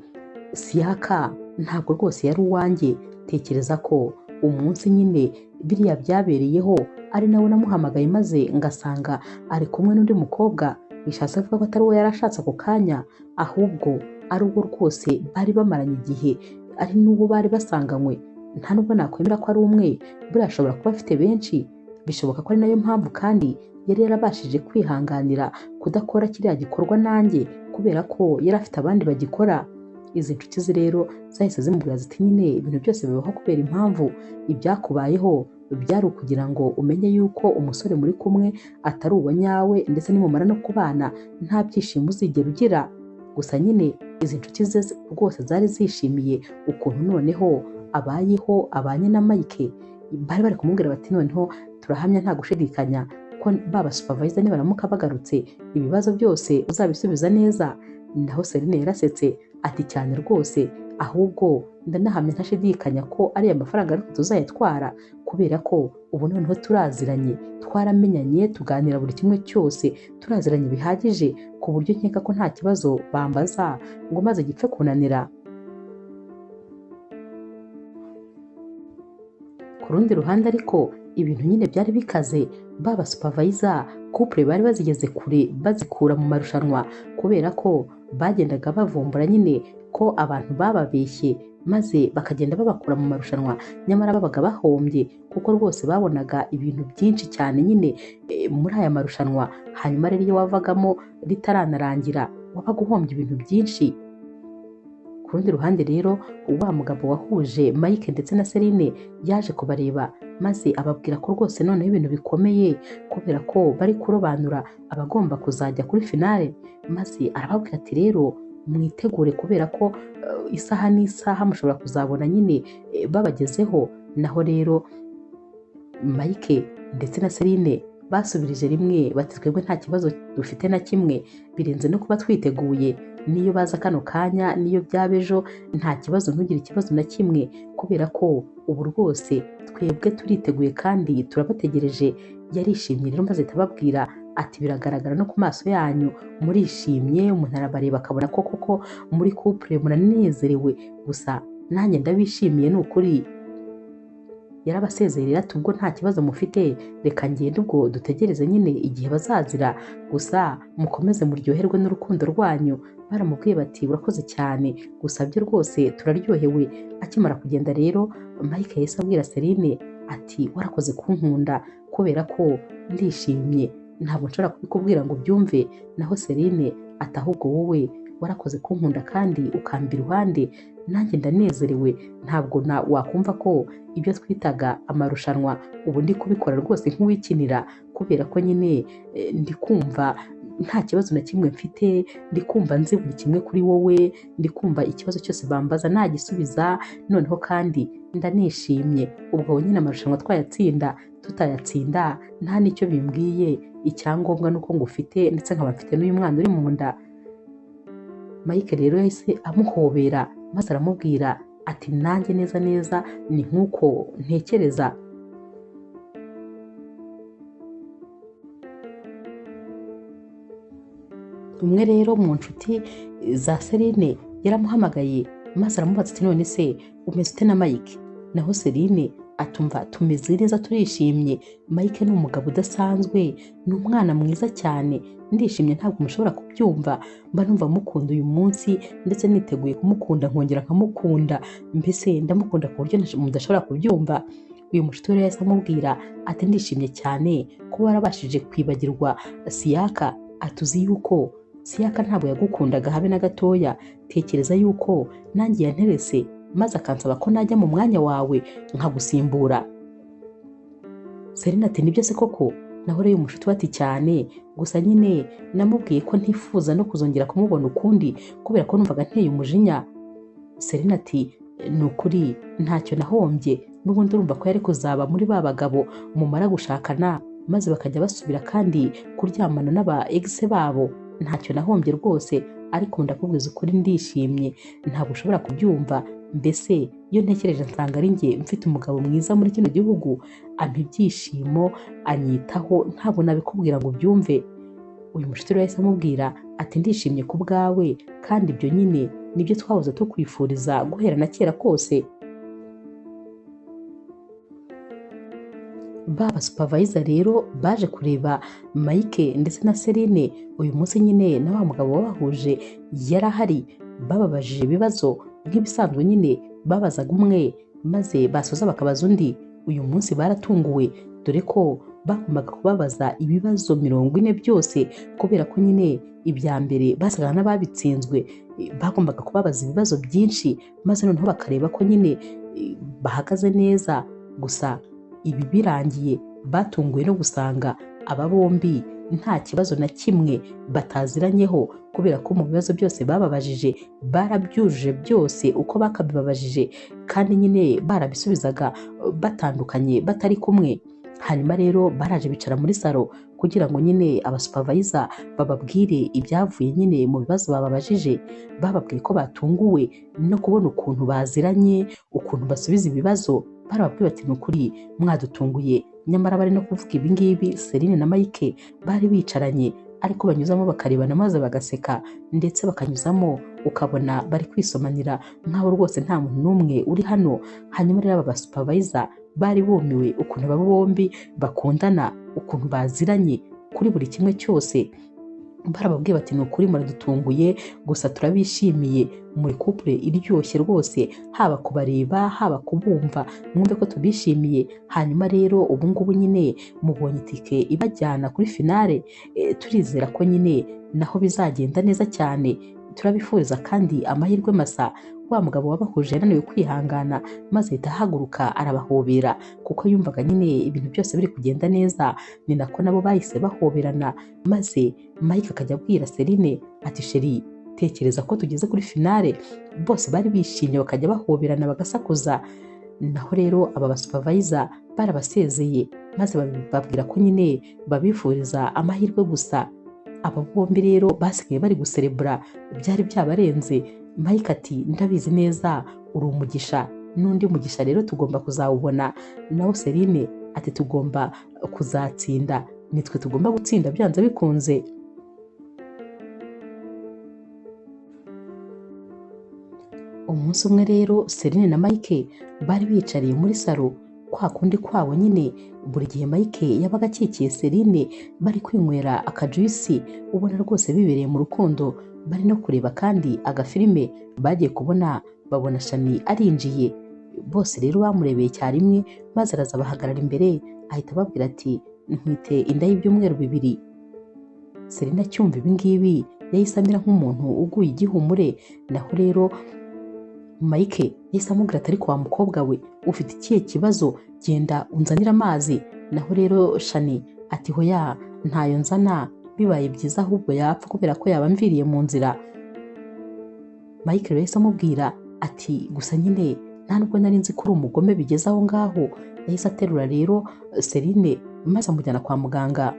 Siyaka ntabwo rwose yari uwanjye, tekereza ko umunsi nyine biriya byabereyeho ari nawe namuhamagaye maze ngasanga ari kumwe n'undi mukobwa, bishatse kuvuga ko atari uwo yari ashatse ako kanya, ahubwo ari uwo rwose bari bamaranye igihe, ari n'uwo bari basanganywe. Nta nubwo nakwemera ko ari umwe, buriya ashobora kuba afite benshi, bishoboka ko ari nayo mpamvu kandi yari yarabashije kwihanganira kudakora kiriya gikorwa nanjye, kubera ko yari afite abandi bagikora. Izi nshuti ze rero zahise zimubwira ziti nyine ibintu byose bibaho kubera impamvu, ibyakubayeho byari ukugira ngo umenye yuko umusore muri kumwe atari uwa nyawe, ndetse nimumara no kubana nta byishimo uzigera ugira. Gusa nyine izi nshuti ze rwose zari zishimiye ukuntu noneho abayeho abanye na Mike. Bari bari kumubwira bati noneho turahamya nta gushidikanya ko baba supervisor nibaramuka bagarutse ibibazo byose uzabisubiza neza. Naho Celine yarasetse ati cyane rwose, ahubwo ndanahamya ntashidikanya ko ariya mafaranga ariko tuzayatwara, kubera ko ubu noneho turaziranye, twaramenyanye, tuganira buri kimwe cyose, turaziranye bihagije ku buryo nkeka ko nta kibazo bambaza ngo maze gipfe kunanira. Ku rundi ruhande ariko ibintu nyine byari bikaze, baba supervisor couple bari bazigeze kure bazikura mu marushanwa, kubera ko bagendaga bavumbura nyine ko abantu bababeshye, maze bakagenda babakura mu marushanwa, nyamara babaga bahombye kuko rwose babonaga ibintu byinshi cyane nyine muri aya marushanwa. Hanyuma rero iyo wavagamo ritaranarangira wabaga uhombye ibintu byinshi. Ku rundi ruhande rero wa mugabo wahuje Mike ndetse na Celine yaje kubareba, maze ababwira ko rwose noneho ibintu bikomeye, kubera ko bari kurobanura abagomba kuzajya kuri finale. Maze arababwira ati rero mwitegure, kubera ko isaha n'isaha mushobora kuzabona nyine babagezeho. Naho rero Mike ndetse na Celine basubirije rimwe bati twebwe nta kibazo dufite na kimwe, birenze no kuba twiteguye, niyo baza kano kanya niyo byaba ejo nta kibazo, ntugire ikibazo na kimwe, kubera ko ubu rwose twebwe turiteguye kandi turabategereje. Yarishimye rero maze tababwira ati biragaragara no ku maso yanyu murishimye, umuntu arabareba akabona ko koko muri couple muranezerewe, gusa nanjye ndabishimiye ni ukuri. Yarabasezerera ati ubwo nta kibazo mufite, reka ngende ubwo dutegereze nyine igihe bazazira, gusa mukomeze muryoherwe n'urukundo rwanyu. Baramubwiye bati urakoze cyane, gusa byo rwose turaryohewe. Akimara kugenda rero Mike yahise abwira Celine ati warakoze kunkunda, kubera ko ndishimye, ntabwo nshobora kubikubwira ngo ubyumve. Naho Celine ati ahubwo wowe warakoze kunkunda kandi ukamba iruhande, nanjye ndanezerewe, ntabwo wakumva ko ibyo twitaga amarushanwa ubu ndi kubikora rwose nk'uwikinira, kubera ko nyine ndi kumva nta kibazo na kimwe mfite, ndi kumva nzi buri kimwe kuri wowe, ndi kumva ikibazo cyose bambaza nagisubiza, noneho kandi ndanishimye. Ubwo nyine amarushanwa twayatsinda tutayatsinda nta n'icyo bimbwiye, icyangombwa ni uko ngufite ndetse nkaba mfite n'uyu mwana uri mu nda. Mike rero yahise amuhobera maze aramubwira ati nanjye neza neza ni nk'uko ntekereza. Umwe rero mu nshuti za Celine yaramuhamagaye maze aramubaza ati none se umeze ute na Mike? Naho Celine atumva tumeze neza turishimye, Mike ni umugabo udasanzwe, ni umwana mwiza cyane, ndishimye ntabwo mushobora kubyumva, mba numva mukunda uyu munsi ndetse niteguye kumukunda nkongera nkamukunda, mbese ndamukunda ku buryo mudashobora kubyumva. Uyu mushuti rero yahise amubwira ati ndishimye cyane kuba warabashije kwibagirwa Siyaka, atuzi yuko Siyaka ntabwo yagukundaga habe na gatoya, tekereza yuko nanjye yanterese maze akansaba ko najya mu mwanya wawe nkagusimbura. Celine ati nibyo se koko? Naho rero umushuti we ati cyane, gusa nyine namubwiye ko ntifuza no kuzongera kumubona ukundi kubera ko numvaga nteye umujinya. Celine ati ni ukuri ntacyo nahombye, n'ubundi urumva ko yari kuzaba muri ba bagabo mumara gushakana maze bakajya basubira kandi kuryamana n'aba ex babo, ntacyo nahombye rwose, ariko ndakubwiza ukuri ndishimye, ntabwo ushobora kubyumva. Mbese iyo ntekereje nsanga ari njye mfite umugabo mwiza muri kino gihugu, ampa ibyishimo, anyitaho, ntabwo nabikubwira ngo ubyumve. Uyu mushuti rero yahise amubwira ati ndishimye ku bwawe, kandi ibyo nyine nibyo twahoze tukwifuriza guhera na kera kose. Ba supervisor rero baje kureba Mike ndetse na Celine uyu munsi nyine na wa mugabo wabahuje yarahari, bababajije ibibazo nk'ibisanzwe nyine babazaga umwe maze basoza bakabaza undi. Uyu munsi baratunguwe dore ko bagombaga kubabaza ibibazo 40 byose, kubera ko nyine ibya mbere basaga n'ababitsinzwe, bagombaga kubabaza ibibazo byinshi maze noneho bakareba ko nyine bahagaze neza. Gusa ibi birangiye batunguwe no gusanga aba bombi nta kibazo na kimwe bataziranyeho, kubera ko mu bibazo byose bababajije barabyujuje byose uko bakabibabajije, kandi nyine barabisubizaga batandukanye batari kumwe. Hanyuma rero baraje bicara muri salo kugira ngo nyine abasupervisor bababwire ibyavuye nyine mu bibazo bababajije. Bababwiye ko batunguwe no kubona ukuntu baziranye, ukuntu basubiza ibibazo. Barababwiye bati ni ukuri mwadutunguye, nyamara bari no kuvuga ibi ngibi Celine na Mike bari bicaranye, ariko banyuzamo bakarebana maze bagaseka, ndetse bakanyuzamo ukabona bari kwisomanira nkaho rwose nta muntu n'umwe uri hano. Hanyuma rero aba supervisor bari bumiwe ukuntu aba bombi bakundana, ukuntu baziranye kuri buri kimwe cyose. Barababwiye bati ni ukuri muradutunguye, gusa turabishimiye, muri couple iryoshye rwose, haba kubareba haba kubumva, mwumve ko tubishimiye. Hanyuma rero ubu ngubu nyine mubonye itike ibajyana kuri finale, turizera ko nyine naho bizagenda neza cyane, turabifuriza kandi amahirwe masa. Wa mugabo wabahuje yananiwe kwihangana maze ahita ahaguruka arabahobera, kuko yumvaga nyine ibintu byose biri kugenda neza. Ni nako nabo bahise bahoberana, maze Mike akajya abwira Celine ati sheri tekereza ko tugeze kuri finale. Bose bari bishimye bakajya bahoberana bagasakuza. Naho rero aba basupervisor barabasezeye maze bababwira ko nyine babifuriza amahirwe gusa. Aba bombi rero basigaye bari guserebura, byari byabarenze. Mike ati ndabizi neza uri umugisha, n'undi mugisha rero tugomba kuzawubona. Naho Celine ati tugomba kuzatsinda, nitwe tugomba gutsinda byanze bikunze. Umunsi umwe rero Celine na Mike bari bicariye muri salo kwa kundi kwabo nyine, buri gihe Mike yabaga akikiye Celine bari kwinywera akajuisi, ubona rwose bibereye mu rukundo, bari no kureba kandi agafilime. Bagiye kubona babona Shani arinjiye, bose rero bamurebeye cyarimwe maze araza bahagarara imbere, ahita ababwira ati ntwite inda y'ibyumweru 2. Celine acyumva ibi ngibi yahise amera nk'umuntu uguye igihumure. Naho rero Mike yahise amubwira ati ariko wa mukobwa we ufite ikihe kibazo, genda unzanire amazi. Naho rero Shani ati hoya ntayo nzana, Bibaye byiza ahubwo yapfa kubera ko yaba amviriye mu nzira. Mike rero yahise amubwira ati gusa nyine nta nubwo nari nzi ko uri umugome bigeze aho ngaho. Yahise aterura rero Celine maze amujyana kwa muganga.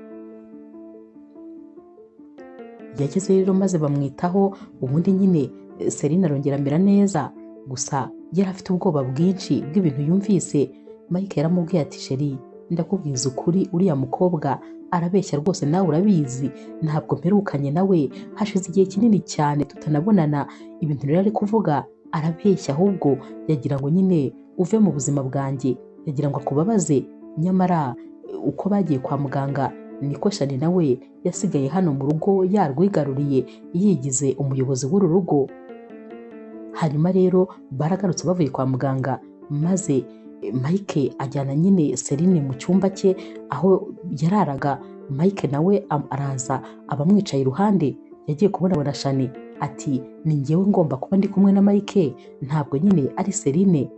Yageze rero maze bamwitaho, ubundi nyine Celine arongera amera neza, gusa yari afite ubwoba bwinshi bw'ibintu yumvise. Mike yaramubwiye ati sheri ndakubwiza ukuri, uriya mukobwa arabeshya rwose, nawe urabizi, ntabwo mperukanye nawe, hashize igihe kinini cyane tutanabonana, ibintu rero ari kuvuga arabeshya, ahubwo yagira ngo nyine uve mu buzima bwanjye, yagira ngo akubabaze. Nyamara uko bagiye kwa muganga niko Shani nawe yasigaye hano mu rugo yarwigaruriye, yigize umuyobozi w'uru rugo. Hanyuma rero baragarutse bavuye kwa muganga, maze Mike ajyana nyine Celine mu cyumba cye aho yararaga. Mike nawe araza abamwicaye iruhande. Yagiye kubona Shani ati ni njyewe ngomba kuba ndi kumwe na Mike, ntabwo nyine ari Celine.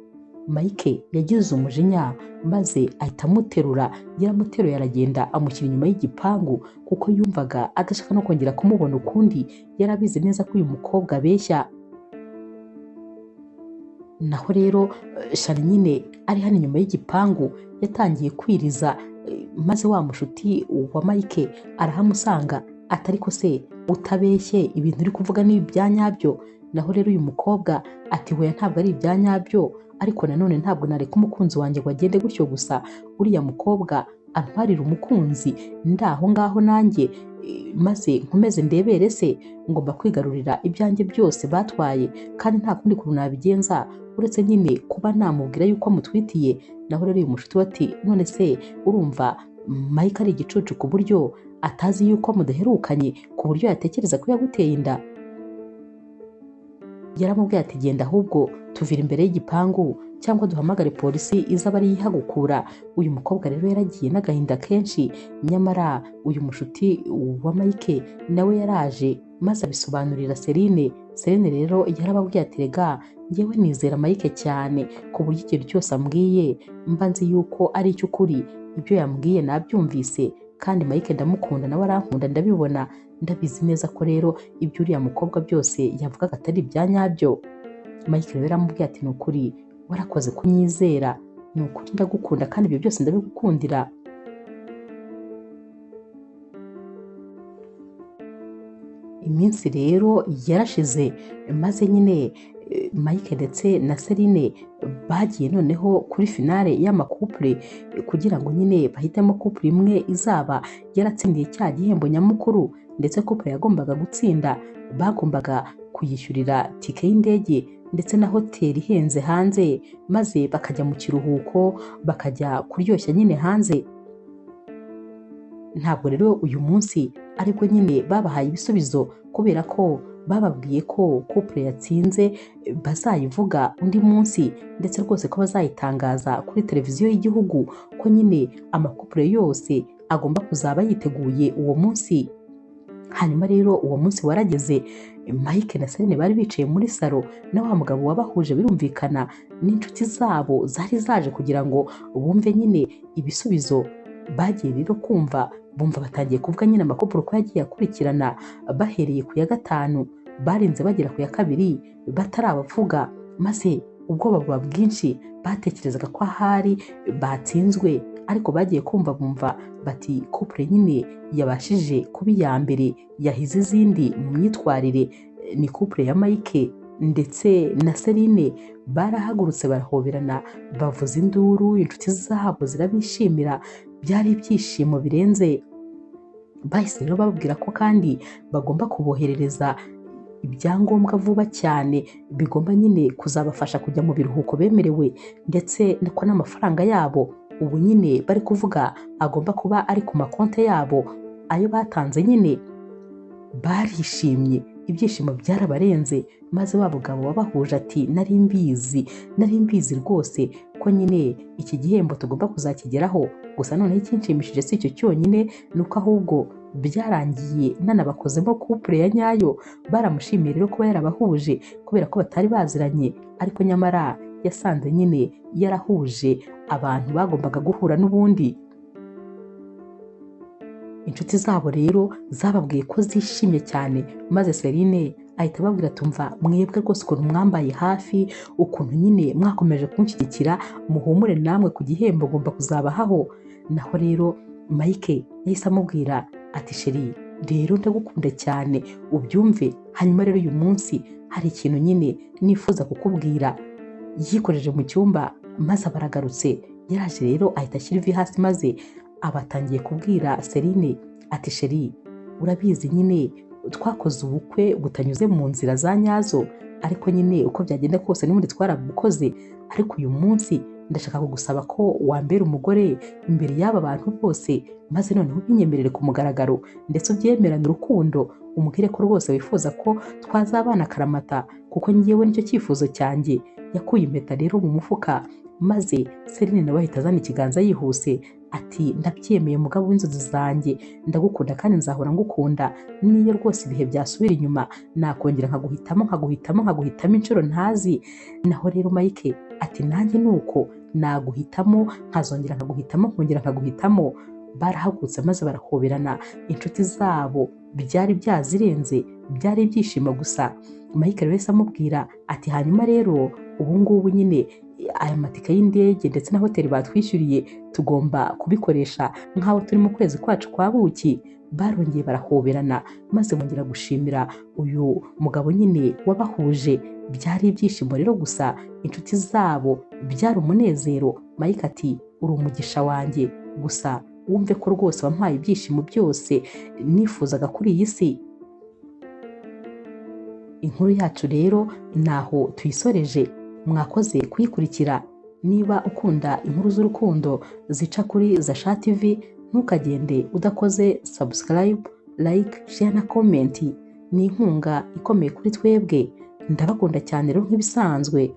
Mike yagize umujinya maze ahita amuterura, yaramuteruye aragenda amushyira inyuma y'igipangu, kuko yumvaga adashaka no kongera kumubona ukundi, yarabizi neza ko uyu mukobwa abeshya. Naho rero Shani nyine ari hano inyuma y'igipangu yatangiye kwiriza, maze wa mushuti wa Mike arahamusanga atari ko se utabeshye, ibintu uri kuvuga ni ibya nyabyo? Naho rero uyu mukobwa ati hoya ntabwo ari ibya nyabyo, ariko nanone ntabwo nareka umukunzi wanjye ngo agende gutyo gusa, uriya mukobwa antwarira umukunzi ndaho ngaho nanjye maze nkomeze ndebere se, ngomba kwigarurira ibyanjye byose batwaye, kandi nta kundi kuntu nabigenza uretse nyine kuba namubwira yuko amutwitiye. Naho rero uyu mushuti we ati none se urumva Mike ari igicucu ku buryo atazi yuko mudaherukanye, ku buryo yatekereza ko yaguteye inda? Yaramubwiye ati genda ahubwo tuvira imbere y'igipangu cyangwa duhamagare polisi izaba ari ihagukura. Uyu mukobwa rero yaragiye n'agahinda kenshi, nyamara uyu mushuti wa Mike nawe yaraje maze abisobanurira Celine. Celine rero yarababwiye ati rega njyewe nizera Mike cyane, ku buryo ikintu cyose ambwiye mba nzi yuko ari icy'ukuri, ibyo yambwiye nabyumvise, kandi Mike ndamukunda nawe arankunda, ndabibona, ndabizi neza ko rero ibyo uriya mukobwa byose yavugaga atari ibya nyabyo. Mike rero yaramubwiye ati ni ukuri warakoze kunyizera, ni ukuri ndagukunda kandi ibyo byose ndabigukundira. Iminsi rero yarashize, maze nyine Mike ndetse na Celine bagiye noneho kuri finale y'amakupure, kugira ngo nyine bahitemo couple imwe izaba yaratsindiye cya gihembo nyamukuru, ndetse couple yagombaga gutsinda bagombaga kuyishyurira tike y'indege ndetse na hoteli ihenze hanze, maze bakajya mu kiruhuko bakajya kuryoshya nyine hanze. Ntabwo rero uyu munsi aribwo nyine babahaye ibisubizo, kubera ko bababwiye ko couple yatsinze bazayivuga undi munsi, ndetse rwose ko bazayitangaza kuri televiziyo y'igihugu, ko nyine amakupure yose agomba kuzaba yiteguye uwo munsi. Hanyuma rero uwo munsi warageze, Mike na Celine bari bicaye muri salo na wa mugabo wabahuje, birumvikana n'inshuti zabo zari zaje kugira ngo bumve nyine ibisubizo. Bagiye rero kumva bumva batangiye kuvuga nyine amakupure uko yagiye akurikirana, bahereye ku ya 5 barinze bagera ku ya 2 batarabavuga, maze ubwoba buba bwinshi, batekerezaga ko ahari batsinzwe, ariko bagiye kumva bumva bati couple nyine yabashije kuba iya mbere yahize izindi mu myitwarire ni couple ya Mike ndetse na Celine. Barahagurutse barahoberana, bavuza induru, inshuti zabo zirabishimira, byari ibyishimo birenze. Bahise rero bababwira ko kandi bagomba kuboherereza ibyangombwa vuba cyane bigomba nyine kuzabafasha kujya mu biruhuko bemerewe, ndetse ko n'amafaranga yabo ubu nyine bari kuvuga agomba kuba ari ku makonti yabo ayo batanze nyine. Barishimye, ibyishimo byarabarenze, maze wa mugabo wabahuje ati nari mbizi rwose ko nyine iki gihembo tugomba kuzakigeraho, gusa noneho ikinshimishije si icyo cyonyine, nuko ahubwo byarangiye nanabakozemo couple ya nyayo. Baramushimiye rero kuba yarabahuje kubera ko batari baziranye, ariko nyamara yasanze nyine yarahuje abantu bagombaga guhura n'ubundi. Inshuti zabo rero zababwiye ko zishimye cyane, maze Celine ahita ababwira tumva mwebwe rwose ukuntu mwambaye hafi, ukuntu nyine mwakomeje kunshyigikira, muhumure namwe ku gihembo ngomba kuzabahaho. Naho rero Mike yahise amubwira ati sheri rero ndagukunda cyane ubyumve, hanyuma rero uyu munsi hari ikintu nyine nifuza kukubwira. Yikojeje mu cyumba maze abaragarutse, yaraje rero ahita ashyira ivi hasi maze abatangiye kubwira Celine ati sheri urabizi nyine twakoze ubukwe butanyuze mu nzira za nyazo, ariko nyine uko byagenda kose n'ubundi twarabukoze, ariko uyu munsi ndashaka kugusaba ko wambera umugore imbere y'aba bantu bose, maze noneho ubinyemerere ku mugaragaro ndetse ubyemerane urukundo, umbwire ko rwose wifuza ko twazabana akaramata kuko ngewe nicyo cyifuzo cyanjye. Yakuye impeta rero mu mufuka maze Celine nawe ahita azana ikiganza yihuse ati ndabyemeye mugabo w'inzozi zanjye, ndagukunda kandi nzahora ngukunda, niyo rwose ibihe byasubira inyuma nakongera nkaguhitamo nkaguhitamo nkaguhitamo inshuro ntazi. Naho rero Mike ati nanjye nuko naguhitamo nkazongera nkaguhitamo nkongera nkaguhitamo. Barahagurutse maze barahoberana, inshuti zabo byari byazirenze, byari ibyishimo gusa. Mike rero yahise amubwira ati hanyuma rero ubu ngubu nyine aya matike y'indege ndetse na hoteli batwishyuriye tugomba kubikoresha nk'aho turi mu kwezi kwacu kwa buki. Barongeye barahoberana maze bongera gushimira uyu mugabo nyine wabahuje. Byari ibyishimo rero gusa, inshuti zabo byari umunezero. Mike ati uri umugisha wanjye gusa wumve ko rwose wampaye ibyishimo byose nifuzaga kuri iyi si. Inkuru yacu rero naho tuyisoreje, mwakoze kuyikurikira. Niba ukunda inkuru z'urukundo zica kuri Zasha TV, ntukagende udakoze subscribe, like, share na comment. Ni inkunga ikomeye kuri twebwe. Ndabakunda cyane rero nk'ibisanzwe.